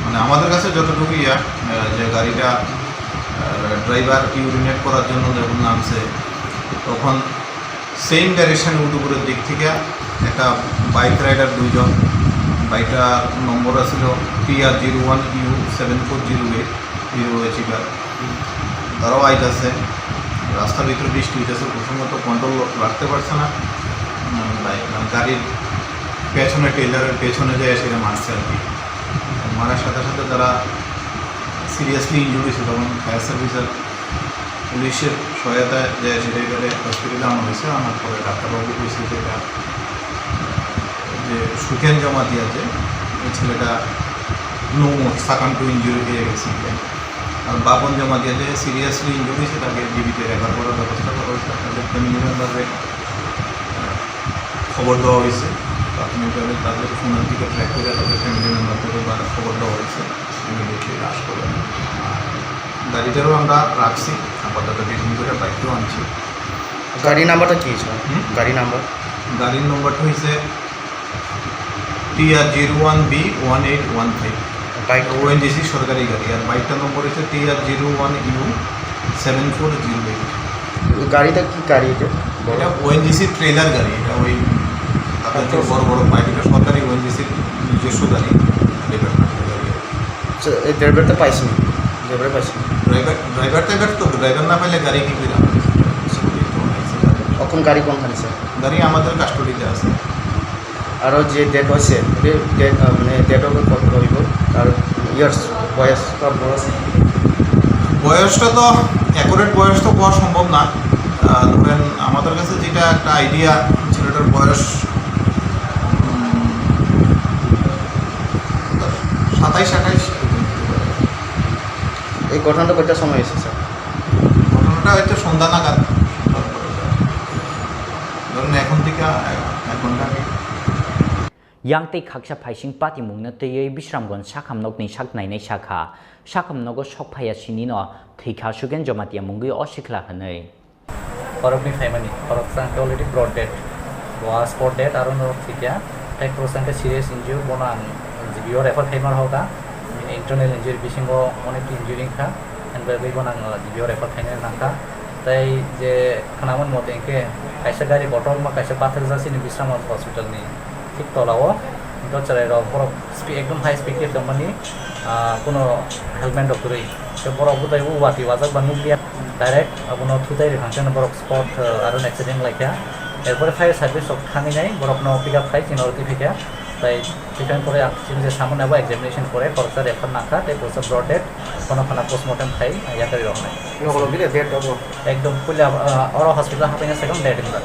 মানে, আমাদের কাছে যতটুকু ইয়া, আহ, যে গাড়িটা, আহ, ড্রাইভার ইউরিনেট করার জন্য যখন নামছে, তখন সেম ডাইরেকশনে উদয়পুরের দিক থেকে একটা বাইক রাইডার দুইজন, বাইকটার নম্বর আছিল T R zero one U seven four zero eight, hero ছিল। তারাও আইতাছে, রাস্তার ভিতরে বৃষ্টি হইতেছে, প্রথমত কন্ট্রোল রাখতে পারছে না, উম, বাইক, মানে, গাড়ির পেছনে, ট্রেলারের পেছনে যায় সেটা মারছে আর কি। মারার সাথে সাথে তারা সিরিয়াসলি ইনজুর্ড হয়েছে, তখন ফায়ার সার্ভিস আর পুলিশের সহায়তায় যে সেটা এবারে হসপিটালে আনা হয়েছে। আনার পরে ডাক্তারবাবু বলছে যে এটা যে সুখেন জমাতিয়া, যে ওই ছেলেটা no more, succumb to injury হয়ে গেছে। আর বাপন জমাতিয়া যে সিরিয়াসলি ইনজুরি হয়েছে, তাকে জিবিতে রেফার করার ব্যবস্থা করা হয়েছে। তাদের ফ্যামিলি মেম্বারদের খবর দেওয়া হয়েছে। প্রাথমিকভাবে তাদের ফোনের দিকে ট্র্যাক করে তাদের ফ্যামিলি মেম্বারদেরও বা খবর দেওয়া হয়েছে, ইমিডিয়েটলি লাশ করবেন। আর গাড়িটারও আমরা রাখছি, আপাতত ডিটেইন করে বাইকটাও আনছি। গাড়ি নাম্বারটা কি, স্যার? হুম? গাড়ি নাম্বার? গাড়ির নম্বরটা হয়েছে T R zero one B one eight one five. Bike? ONGC সরকারি গাড়ি। আর বাইকটার নম্বর হচ্ছে T R zero one U seven four zero eight. গাড়িটা কি গাড়ি এটা? এটা ওএনজিসি ট্রেলার গাড়ি। এটা ওই আপনার যে আচ্ছা। বড় বড় পাইপ, এটা সরকারি ওএনজিসির নিজস্ব গাড়ি, ডিপার্টমেন্টের গাড়ি। আচ্ছা, এই ড্রাইভারটা পাইছেন? ড্রাইভার পাইছেন? ড্রাইভার, ড্রাইভার টাইভার তো, ড্রাইভার না পাইলে গাড়ি কি করে? এখন গাড়ি কোনখানে, স্যার? গাড়ি আমাদের কাস্টডিতে আছে। আরও যে ডেথ হয়েছে, ডেথ, আহ, মানে, ডেট অফ বার্থ কত হইব? তার ইয়ার্স, বয়স, তার বয়স? বয়সটা তো, অ্যাকুরেট বয়স তো বলা সম্ভব না। আহ, ধরেন, আমাদের কাছে যেটা একটা আইডিয়া, ছেলেটার বয়স, উম, সাতাইশ আঠাইশ। এই ঘটনাটা কয়টার সময় হয়েছে, স্যার? ঘটনাটা হয়তো সন্ধ্যা নাগাদ। ধরেন, এখন থেকে এক ঘন্টা আগে। Yang tei khaksa phaising patimungno twiwi Bisramganj sakhamnokni sak nainai sakha. Sakhamnogo sok phaiya sinino thwikha Suken Jamatia mungwi o sikla hwnwi. Borokni phaimani, borok sa already brought dead. Bo spot dead, aro norok thwikha. Tei khoroksa khe serious injury, bono ang G B O refer khaima rohorkha. Internal injury bisingo onek injury wngkha. Hwnwi bono ang G B O refer khaina nangkha. Tei je khwnamani mote hwnkhe kaisa gari kotorma kaisa pathakjak chini Bisramganj hospitalni thik tola o, hwnkhe chwrairok borok spe-, ekdom high speed khe tongmani, ah, kuno helmet rok kwrwi. Tei borok bwtaibo watwi wajak ba nukliya, direct abono thutai rwkha, hwnkhe borok spot, ah, aro accident laikha. Erpore fire service rok thangwi nai borokno pick up khai chini oro twi phaikha. Tai tei pore ang chini je samani abo examination pore khoroksa refer nangkha tei khoroksa brought dead, bono khwna postmortem khai yakarwi roknai. Nokolo bile dead obo? Ekdom puila, ah, oro hospital hapaina second dead wngkha.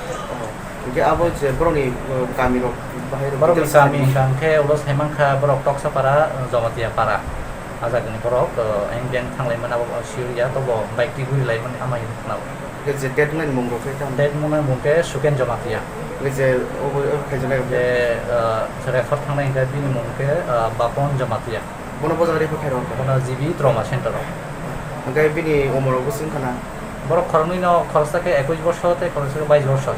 Hingke abo je borokni, uh, kami rok bahai rok borokni details kami sai hingka hingke ulo sai mankha borok Toksapara, uh, Jamatia para. Ah jagani borok, uh, ayang biyang thanglai mani abo siyok ya, tobo bike twi guri lai mani ama hinwi khna o. Hingke je dead wngnai mung rok khe tamo? Dead wngnai mung khe Suken Jamatia. Hingke je obo, obo khaijak nai rok khe? Je, uh, refer thangnai hingke bini mung khe, uh, Bapon Jamatia. Bono boja refer khai rok kha? Bono G B Trauma Center o. Hingke bini umor rok bwswk wngkha na? Borok khoroknwi no, khoroksa khe ekush borsor tei khoroksa khe bais borsor.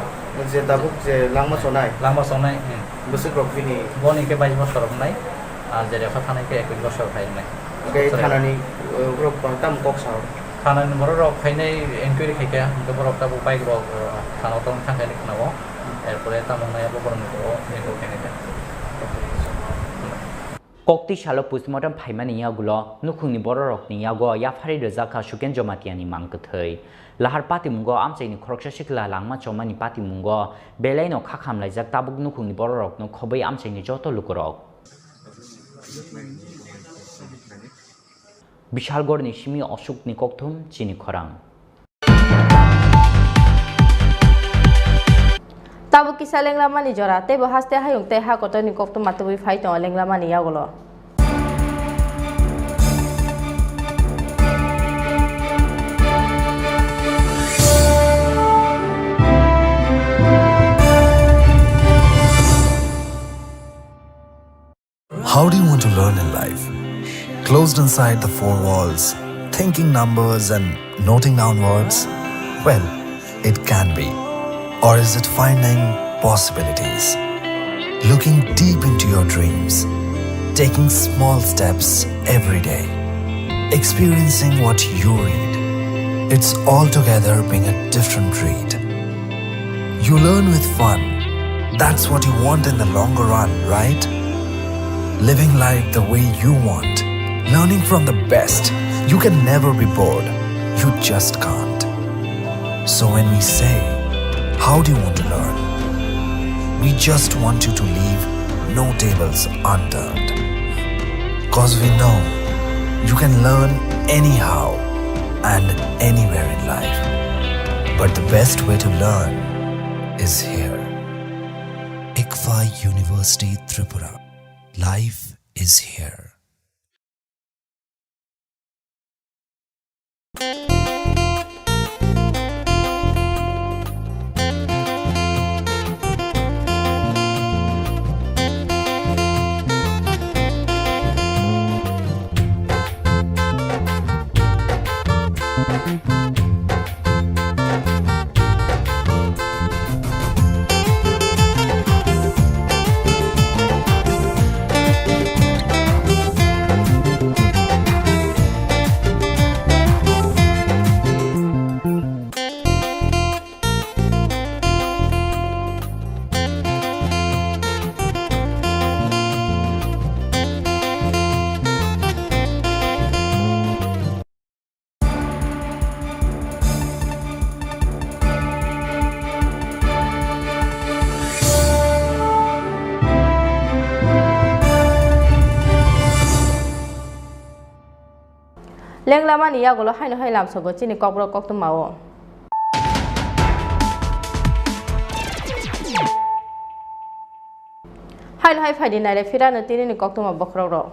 Je tabuk je langma chonai? Langma chonai, hmm. Bwswk rok bini? Boni khe bais borsor wngnai, ah, je refer thanai khe ekush borsor khai wngnai. Hingke thanani, uh, borok tamo kok sao? Thanani borok rok phainai enquiry khai kha, hingke borok tabuk bike rok, uh, thana o tong thang khe khna o. Erpore tamo wngnai abo borok ni to, ni to khe nai kha. Koktwi salo postmortem phaimani yagulo nukhungni bororokni yago yapharwi rwjak kha Suken Jamatiani mang kwthwi. Lahar patimungo amchaini khoroksa sikla langma chomani patimungo belaino kha khamlaijak tabuk nukhungni bororokno khobwi amchaini joto lukurok. Bishalgorni simi Ashokni kokthum chini khorang. Tabuk kisa lenglamani jora, teibo haste hayung tei ha kotorni koktwma tubui phai tongo lenglamani yagulo. How do you want to learn in life? Closed inside the four walls, thinking numbers and noting down words? Well, it can be. Or is it finding possibilities? Looking deep into your dreams, taking small steps every day, experiencing what you read. It's altogether being a different breed. You learn with fun. That's what you want in the longer run, right? Living life the way you want, learning from the best. You can never be bored. You just can't. So when we say, "How do you want to learn?" we just want you to leave no tables unturned. 'Cause we know you can learn anyhow and anywhere in life. But the best way to learn is here. ICFAI University Tripura. Life is here. Tenglamani yagulo haino hai lamsogo chini kokborok koktwmao. Haino hai phaidi nailai phirano tinini koktwma bokhorokrok.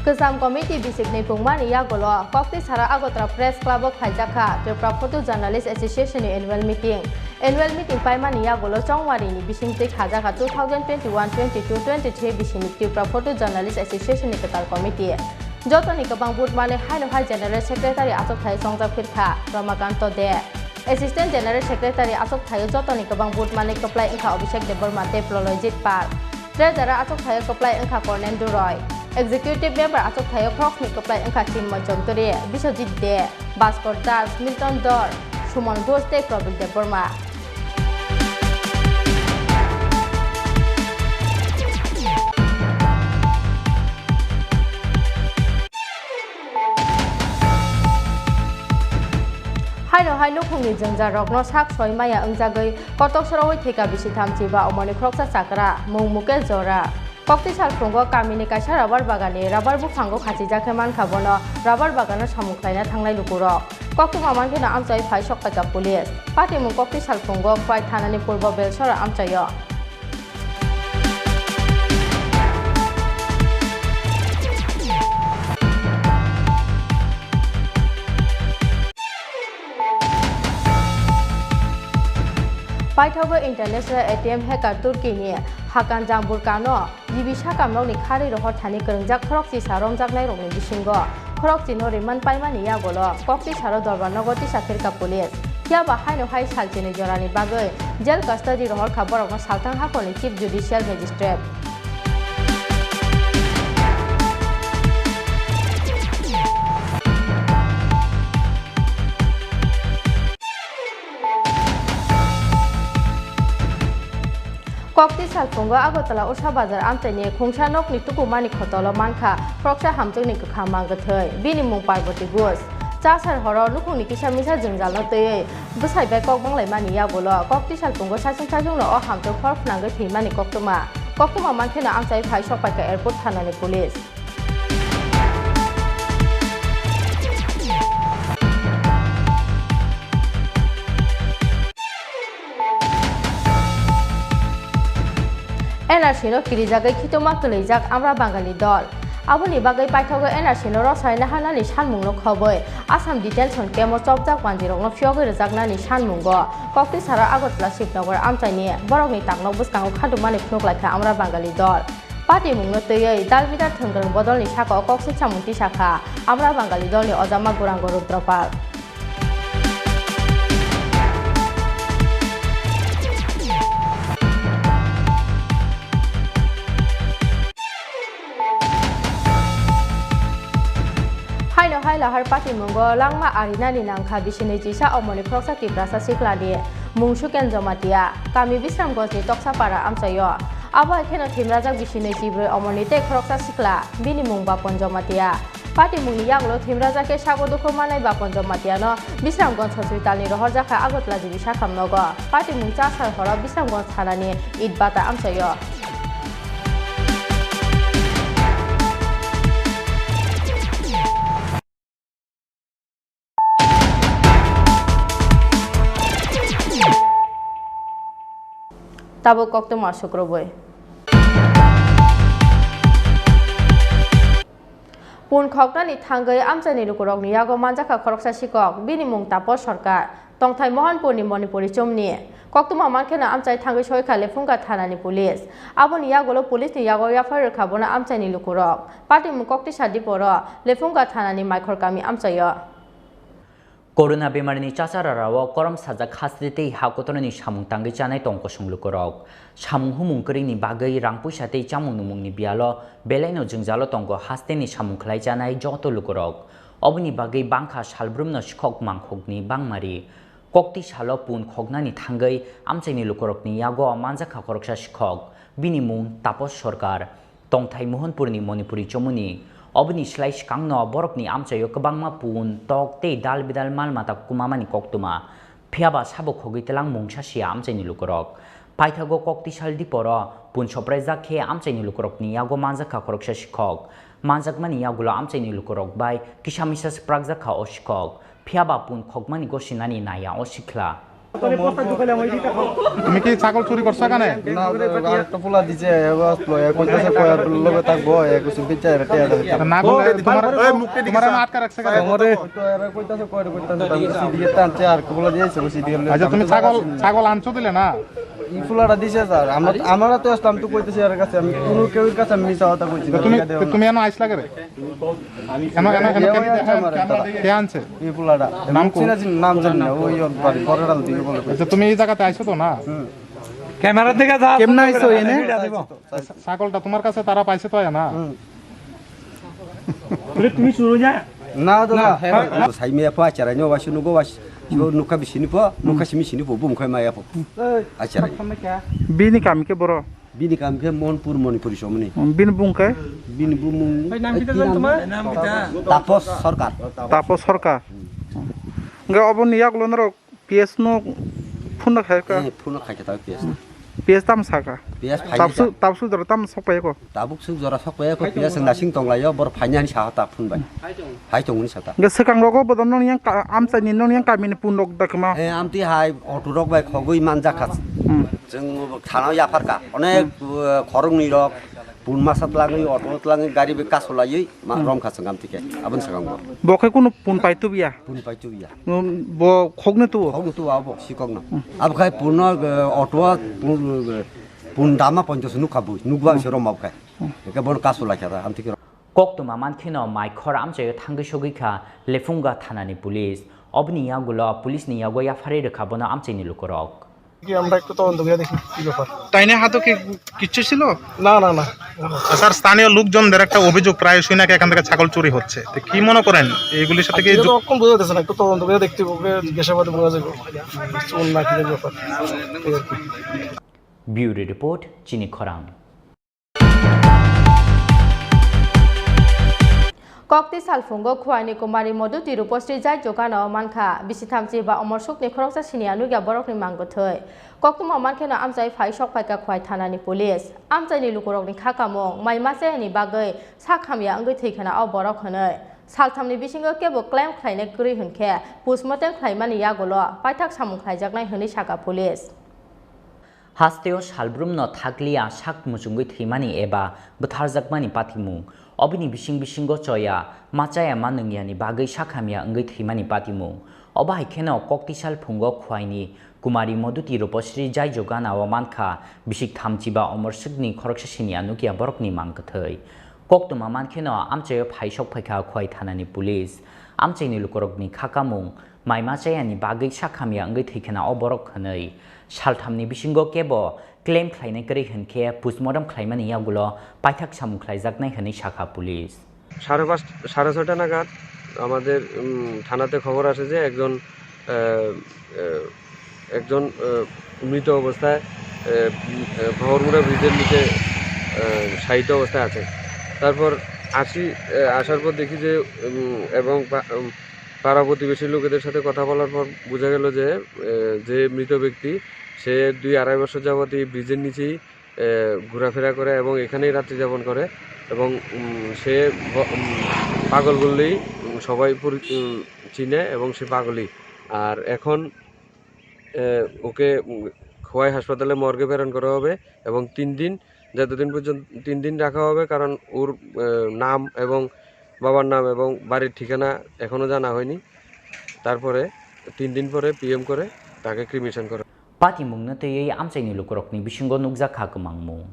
Kwcham committee bisikni pungmani yagulo Koktisaro Agartala Press Club o khaijakha Tripura Photo Journalist Association ni annual meeting. Annual meeting paimani yagulo chongwarini bisingtwi khajakha two thousand twenty-one twenty-two twenty-three bisingni Tripura Photo Journalist Association ni kwtal committee. Jotoni kwbang vote manwi haino hai General Secretary achukthai chongjak phirkha Ramakanto De. Assistant General Secretary achukthai jotoni kwbang vote manwi kwplai wngkha Abhishek Debbarma tei Praloyjit Pal. Treasurer achukthai kwplai wngkha Kornendu Roy. Executive Member achukthai khoroknwi kwplai wngkha Chinmoy Chowdhury, Biswajit De, Bhaskar Das, Milton Dor, Suman Ghosh tei Prabil Debbarma. Haino hai nukhungni jwngjal rokno sak soi maya wngjagwi kotok sorowi thwikha bisi thamchi ba omoni khoroksa chakra, mung Mukesh Jora. Koktisal phungo kamini kaisa rubber bagani rubber buphango khachijak khe mankha bono rubber bagano samung khlaina thangnai lukurok. Koktwma mankheno amchai phai sokpaikha police. Patimung Koktisal phungo Khwai thanani Purbo Belsora amchaio. Paithago international A T M hacker Turkey ni Hakan Jambur Kano G B sakamrokni kharwi rohor thani kwrwngjak khorokchisa romjaknairokni bisingo khorokchino remand paimani yagulo Koktisaro Dorbar nogo tisa phirkha police. Phiya ba haino hai salchini jorani bagwi jail custody rohorkha borokno salthang hakolni Chief Judicial Magistrate. Kokti salphungo Agartala Usha Bazar amchaini khungsa nokni tukumani khotolo mankha khoroksa hamjakni kwkha mangwthwi, bini mung Parvati Ghosh. Chasar horo nukhungni kisa misa jwngjalno twiwi bwsai bai kok banglaimani yagulo Kokti salphungo saichung saichungno o hamjak hor phnangwi thwimani koktwma. Koktwma mankheno amchai phai sokpaikha airport thanani police. N R C no kirijagwi khituma kwlwijak Amra Bangali dol. Aboni bagwi paithago N R C no rosai naharnani sanmungno khobwi Assam detention camp o chopjak manjirokno phiyogwi rwjaknani sanmungo Koktisaro Agartala Shivnagar amchaini borokni takno bwskango khatumani phunuk laikha Amra Bangali dol. Patimungno twiwi dalbidal thwngkwrwng bodolni sakao kok swngchamung tisakha Amra Bangali dolni ojama Gourango Rudropal. Haino hai lahar patimungo langma arinani nangkha bisinwi chisa omoni khoroksa Tiprasa siklani mung Suken Jomatia, kami Bisramgonjni Toksapara amchaio. Abo hai kheno thwimrajak bisinwi chibrwi omoni tei khoroksa sikla, bini mung Bapon Jomatia. Patimungni yagulo thwimrajak khe sago dukhu manai Bapon Jomatiano Bisramgonj hospitalni rohorjakha Agartala G B sakhamnogo. Patimung chasar horo Bisramgonj thanani Itbata amchaio. Tabuk koktwma sukrubwi. Pun khoknani thangwi amchaini lukurokni yago manjakha khoroksa sikok, bini mung Taposh Sarkar, tongthai Mohanpurni Manipuri chumni. Koktwma mankheno amchai thangwi soikha Lephunga thanani police. Aboni yagulo police ni yago yaphar rwkha bono amchaini lukurok. Patimung Koktisa Diporo Lephunga thanani Maikhor kami amchaio. Corona bemarini chachararao korom sajak haste tei ha kotorni samung tangwi chanai tong kosong lukurok. Samung humung kwrwini bagwi rang puisa tei chamung numungni biyalo belaino jwngjalo tongo hasteni samung khlai chanai joto lukurok. Oboni bagwi bangkha salbrumno sikhok mangkhokni bangmari. Kokti salo pun khoknani thangwi amchaini lukurokni yago manjakha khoroksa sikhok, bini mung Taposh Sarkar. Tongthai Mohanpurni Manipuri chomuni. Oboni slai swkangno borokni amchaio kwbangma pun, tok tei dal bidal mal mata kumamani koktwma. Phiyaba sabo khogwi tlang mungsa sia amchaini lukurok. Paithago Koktisal diporo pun sopraijak khe amchaini lukurokni yago manjakha khoroksa sikhok. Manjakmani yagulo amchaini lukurok bai kisa misa swprakjakha o sikhok. Phiyaba pun khokmani gosinani naiya o sikla. তুমি কি ছাগল চুরি করছো এখানে? না, আর একটা পোলা দিছে, এবার আসলো, এ কইতাছে কয়ার লগে থাকবো, এ কিছু বিচার এটা এটা। না করলে তোমার, তোমার আমি আটকে রাখছে কেন? আমারে তো এরা কইতাছে কয়ার কইতাছে, তারপরে সিডিএ টানছে, আর একটা পোলা দিয়েছে, সিডিএ। আচ্ছা, তুমি ছাগল, ছাগল আনছো দিলে না? এই পোলাটা দিছে স্যার, আমরা, আমরা তো আসলাম তো কইতেছি এর কাছে, আমি কোনো কেউর কাছে আমি মিছা কথা কইছি না, তুমি, ঠিক আছে? তুমি এনে আইসলা কেরে? এনে, এনে, এনে এ ওই আছে আমার একটা। কে আনছে? এই পোলাটা। নাম নাম কো? চিনা চিনি, নাম জানি না, ওই ওর বাড়ি, বড়রাল দিকে বলে। আচ্ছা, তুমি এই জায়গাতে আইছো তো না? হুম। ক্যামেরা থেকে যা কেমনে আইছো এনে? ছাগলটা তোমার কাছে তারা পাইছে তো না? হুম। তুমি শুরু যা। না, দাদা। Saimaya pho acharai no wasu nugo was, yo nukha bisini pho, nukha simi sini pho, bum khai maya pho. Acharai. Bini kam khe boro? Bini kam khe Monpur Manipuri somni. Bini bung khe? Bini bumung. Tapos Sarkar. Tapos Sarkar. Nga obo ni yak lo norok P S no phone khai ka? Eh, phone khai ka ta P S. P S tam saka. P S phai Tapsu, ka. Tapsu jora tam sok pai ko. Tabuk suk jora sok pai ko, P S nasing tong layo, bor phai ni sa ta phone bai. Hai tong ni sa ta. Ga sekang rogo bodo non yang ka, amchai ni non yang kami ni pun rok da kma. Eh, amti hai auto rok bai khogoi man jakha. Hmm. Jeng thana ya phar ka. Onek, eh, khorok ni rok, pun masa tlang ni auto tlang ni gari be kaso lai. Ma, hmm, rom kha sengam tike, abon sengam go. Bo khe kunu pun pai tubiya? Pun pai tubiya. Hmm, bo khokno tuo? Khokno tuo abo, sikokno. Hmm. Abo khai punno, eh, auto, pun, eh, pun dama ponchos nukha bui, nukba se rom abo khai. Hmm. Eke bon kasu lai kha da, amtike rom. Koktwma mankheno mai khor amchaio thangwi sogwi kha Lefunga thanani police. Oboni yagulo police ni yago yapharwi rwkha bono amchaini lukurok. কি আমরা একটু তদন্ত করে দেখি কি ব্যাপার। তাই না, হাতে কি কিচ্ছু ছিল? না, না, না। স্যার, স্থানীয় লোকজনদের একটা অভিযোগ, প্রায়শই নাকি এখান থেকে ছাগল চুরি হচ্ছে, তো কি মনে করেন এইগুলির সাথে কি যু- এরকম বোঝা যাচ্ছে না, একটু তদন্ত করে দেখতে হবে, জিজ্ঞাসাবাদে বোঝা যাবে চোর না কি ব্যাপার, এই আর কি। Bureau report, Chini Khorang. Kokti salphungo Khwaini Kumari Moduti Rupasri jai jogana o mankha, bisi thamchi ba omorsukni khoroksa sini anugya borokni mang bwthwi. Koktwma mankheno amchai phai sok phaikha Khwai thanani police. Amchaini lukurokni kha kamung, mai machayani bagwi sak hamya wngwi thwikhana o borok hwnwi. Salthamni bisingo kebo claim khlainai kwrwi hwnkhe postmortem khlaimani yagulo paithak samung khlaijaknai hwnwi sakha police. Hasteo salbrumno thakliya sak muchungwi thwimani eba bwtharjakmani patimung, oboni bising bisingo choya, machaya ma nwngyani bagwi sak hamya wngwi thwimani patimung. Obo hai kheno koktisal phungo Khwaini Kumari Moduti Rupasri jai jogana o mankha bisik thamchi ba omorsukni khoroksa sini anugya borokni mang kwthwi. Koktwma mankheno amchaio phai sok phaikha Khwai thanani police. Amchaini lukurokni kha kamung, mai machayani bagwi sak hamya wngwi thwikhana o borok hwnwi. Salthamni bisingo kebo claim khlainai kwrwi hwnkhe postmortem khlaimani yagulo paithak samung khlaijaknai hwnwi sakha police. সাড়ে পাঁচ, সাড়ে ছয়টা নাগাদ আমাদের, উম, থানাতে খবর আসে যে একজন, আহ, আহ, একজন, আহ, মৃত অবস্থায়, আহ, উম, আহ, ভবরমুড়া ব্রিজের নিচে, আহ, শায়িত অবস্থায় আছে। তারপর আসি, আহ, আসার পর দেখি যে, উম, এবং পা-, উম, পাড়া প্রতিবেশী লোকেদের সাথে কথা বলার পর বোঝা গেল যে, আহ, যে মৃত ব্যক্তি, সে দুই আড়াই বছর যাবত এই ব্রিজের নিচেই এ, ঘোরাফেরা করে এবং এখানেই রাত্রি যাপন করে এবং, উম, সে ব-, উম, পাগল বললেই, উম, সবাই পরি-, উম, চিনে এবং সে পাগলই। আর এখন, এ, ওকে, উম, খোয়াই হাসপাতালে মর্গে প্রেরণ করা হবে এবং তিন দিন, যতদিন পর্যন্ত, তিন দিন রাখা হবে, কারণ ওর, এ, নাম এবং বাবার নাম এবং বাড়ির ঠিকানা এখনও জানা হয়নি। তারপরে তিন দিন পরে পিএম করে তাকে ক্রিমেশন করা। Patimungno twiwi amchaini lukurokni bisingo nukjakha kwmangmung.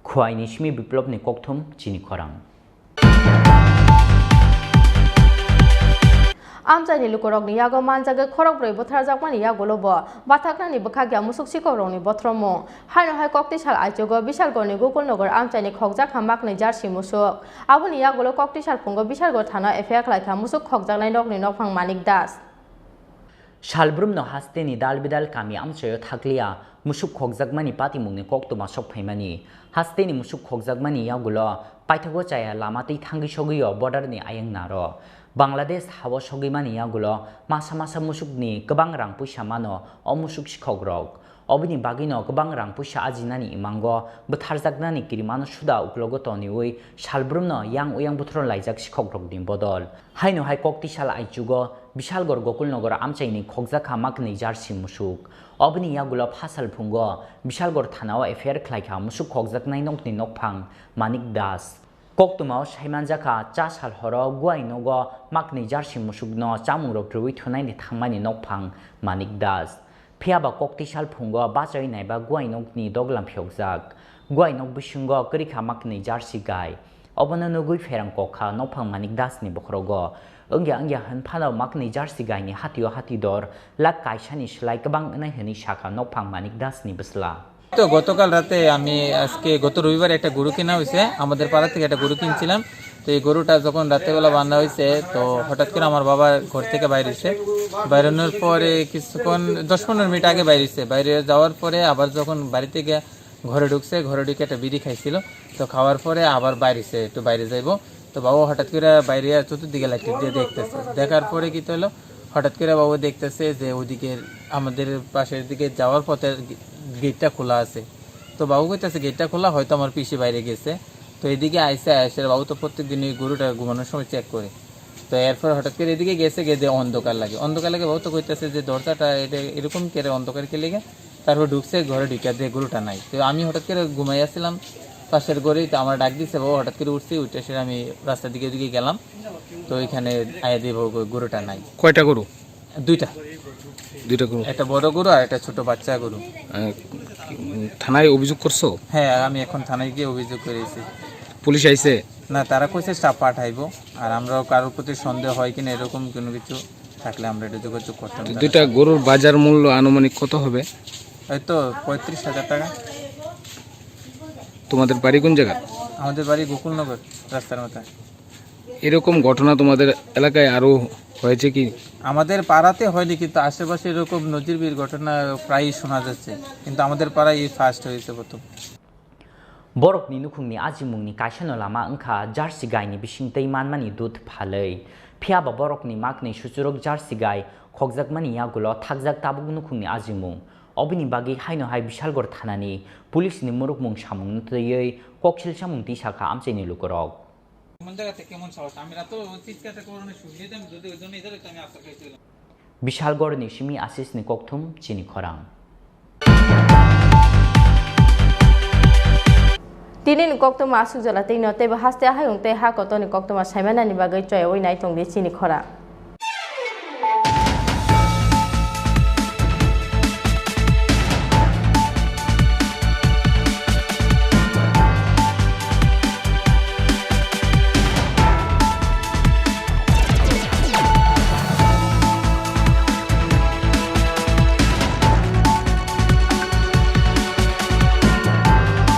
Khwaini simi Biplopni kokthum chini khorang. Amchaini lukurokni yago manjagwi khorokbrwi bwtharjakmani yagulo bo bathaknani bwkhakya musuk sikokrokni bothoromung. Haino hai koktisal aichugo Bisalgorni Gokulnagar amchaini khokjakha maknwi jarsi musuk. Aboni yagulo koktisal phungo Bisalgor thana F I R khlaikha musuk khokjaknai nokni nokphang Manik Das. Salbrumno hasteni dalbidal kami amchaio thakliya musuk khokjakmani patimungni koktwma sokphaimani. Hasteni musuk khokjakmani yagulo paithago chaya lama twi thangwi sogwio borderni ayang naro. Bangladesh hao sogwimani yagulo masa masa musukni kwbang rang puisa mano o musuk sikhokrok. Oboni bagwino kwbang rang puisa ajinani imango bwtharjaknani kirimano suda uklogo toniwi salbrumno yang uyang buthro laijak sikhokrokni bodol. Haino hai kok tisal aichugo Bishalgor Gokulnagar amchaini khokjakha maknwi jersey musuk. Oboni yagulo phasal phungo Bishalgor thanao F I R khlaikha musuk khokjaknai nokni nokphang Manik Das. Koktwmao saimanjakha cha sal horo guai nogo maknwi jersey musukno chamungrok rwui thunaini thangmani nokphang Manik Das. Phiyaba kok tisal phungo bachai naiba guai nokni doglam phiyokjak. Guai nok bisingo kwrwikha maknwi jersey gai. Obono nugwi pherang kokha nokphang Manik Das ni bokhorogo. Wngya wngya hwn phano maknwi jersey gai ni hatio hati dor lakh kaisa ni slai kwbang wnai hwnwi sakha nokphang Manik Das ni bwsla. তো গতকাল রাতে আমি আজকে গত রবিবার একটা গরু কেনা হয়েছে, আমাদের পাড়া থেকে একটা গরু কিনছিলাম। তো এই গরুটা যখন রাতেবেলা বান্ধা হয়েছে, তো হঠাৎ করে আমার বাবা ঘর থেকে বাইরে হয়েছে। বাইরানোর পরে কিছুক্ষণ, দশ পনেরো মিনিট আগে বাইরে হয়েছে। বাইরে যাওয়ার পরে আবার যখন বাড়ি থেকে ঘরে ঢুকছে, ঘরে ঢুকে একটা বিড়ি খাইছিল। তো খাওয়ার পরে আবার বাইরেছে, একটু বাইরে যাইবো। তো বাবু হঠাৎ করে বাইরে আর চতুর্দিকে লাইট দিয়ে দেখতেছে। দেখার পরে কি হলো, হঠাৎ করে বাবু দেখতেছে যে ওদিকে আমাদের পাশের দিকে যাওয়ার পথে গে-, গেটটা খোলা আছে। তো বাবু কইতেছে, "গেটটা খোলা, হয়তো আমার পিসি বাইরে গেছে।" তো এদিকে আইসে, আইসে বাবু তো প্রত্যেক দিনই গরুটা ঘুমানোর সময় চেক করে। তো এরপর হঠাৎ করে এদিকে গেছে, গিয়ে যে অন্ধকার লাগে, অন্ধকার লাগে বাবু তো কইতেছে যে, "দরজাটা এটা এরকম করে অন্ধকার কে লেগে?" তারপর ঢুকছে ঘরে, ঢুকে যে গরুটা নাই। তো আমি হঠাৎ করে ঘুমাই আসছিলাম পাশের ঘরেই, তো আমার ডাক দিছে, বাবু হঠাৎ করে উঠছি, উঠে এসে আমি রাস্তার দিকে দিকে গেলাম। তো ওইখানে আয়া দিব গরুটা নাই। কয়টা গরু? দুইটা। দুইটা গরু। একটা বড় গরু আর একটা ছোট বাচ্চা গরু। আহ, উম, থানায় অভিযোগ করছো? হ্যাঁ, আমি এখন থানায় গিয়ে অভিযোগ করেছি। পুলিশ আইছে? না, তারা কইছে স্টাফ পাঠাইবো। আর আমরাও কারোর প্রতি সন্দেহ হয় কিনা এরকম কোনো কিছু থাকলে আমরা এটা যোগাযোগ করতাম। তো দুইটা গরুর বাজার মূল্য আনুমানিক কত হবে? হয়তো পঁয়ত্রিশ হাজার টাকা। তোমাদের বাড়ি কোন জায়গা? আমাদের বাড়ি গোকুলনগর, রাস্তার মাথায়। এরকম ঘটনা তোমাদের এলাকায় আরো হয়েছে কি? আমাদের পাড়াতে হয়নি, কিন্তু আশেপাশে এরকম নজিরবিহীন ঘটনা প্রায়ই শোনা যাচ্ছে, কিন্তু আমাদের পাড়ায় এই ফার্স্ট হয়েছে প্রথম। Borokni nukhungni ajimungni kaisano lama wngkha jersey gaini bising tei manmani dudh phalwi. Phiyaba borokni maknwi suchurok jersey gai khokjakmani yagulo thakjak tabuk nukhungni ajimung. Oboni bagwi haino hai Bishalgor thanani police ni murukmung samungno twiwi koksil samung tisakha amchaini lukurok. কোন জায়গা থেকে কেমন সাহস? আমি রাতে ওই চিৎকারটা করে অনেক শুনলি তো আমি যদি ওই জন্য এদের আমি আশ্রয় পেয়েছিলাম। Bishalgor ni simi Ashish ni kokthum chini khorang. Tini ni koktwma aswk jora twi no teibo haste hayung tei ha kotor ni koktwma saimanani bagwi choyawi nai tongdi chini khorang.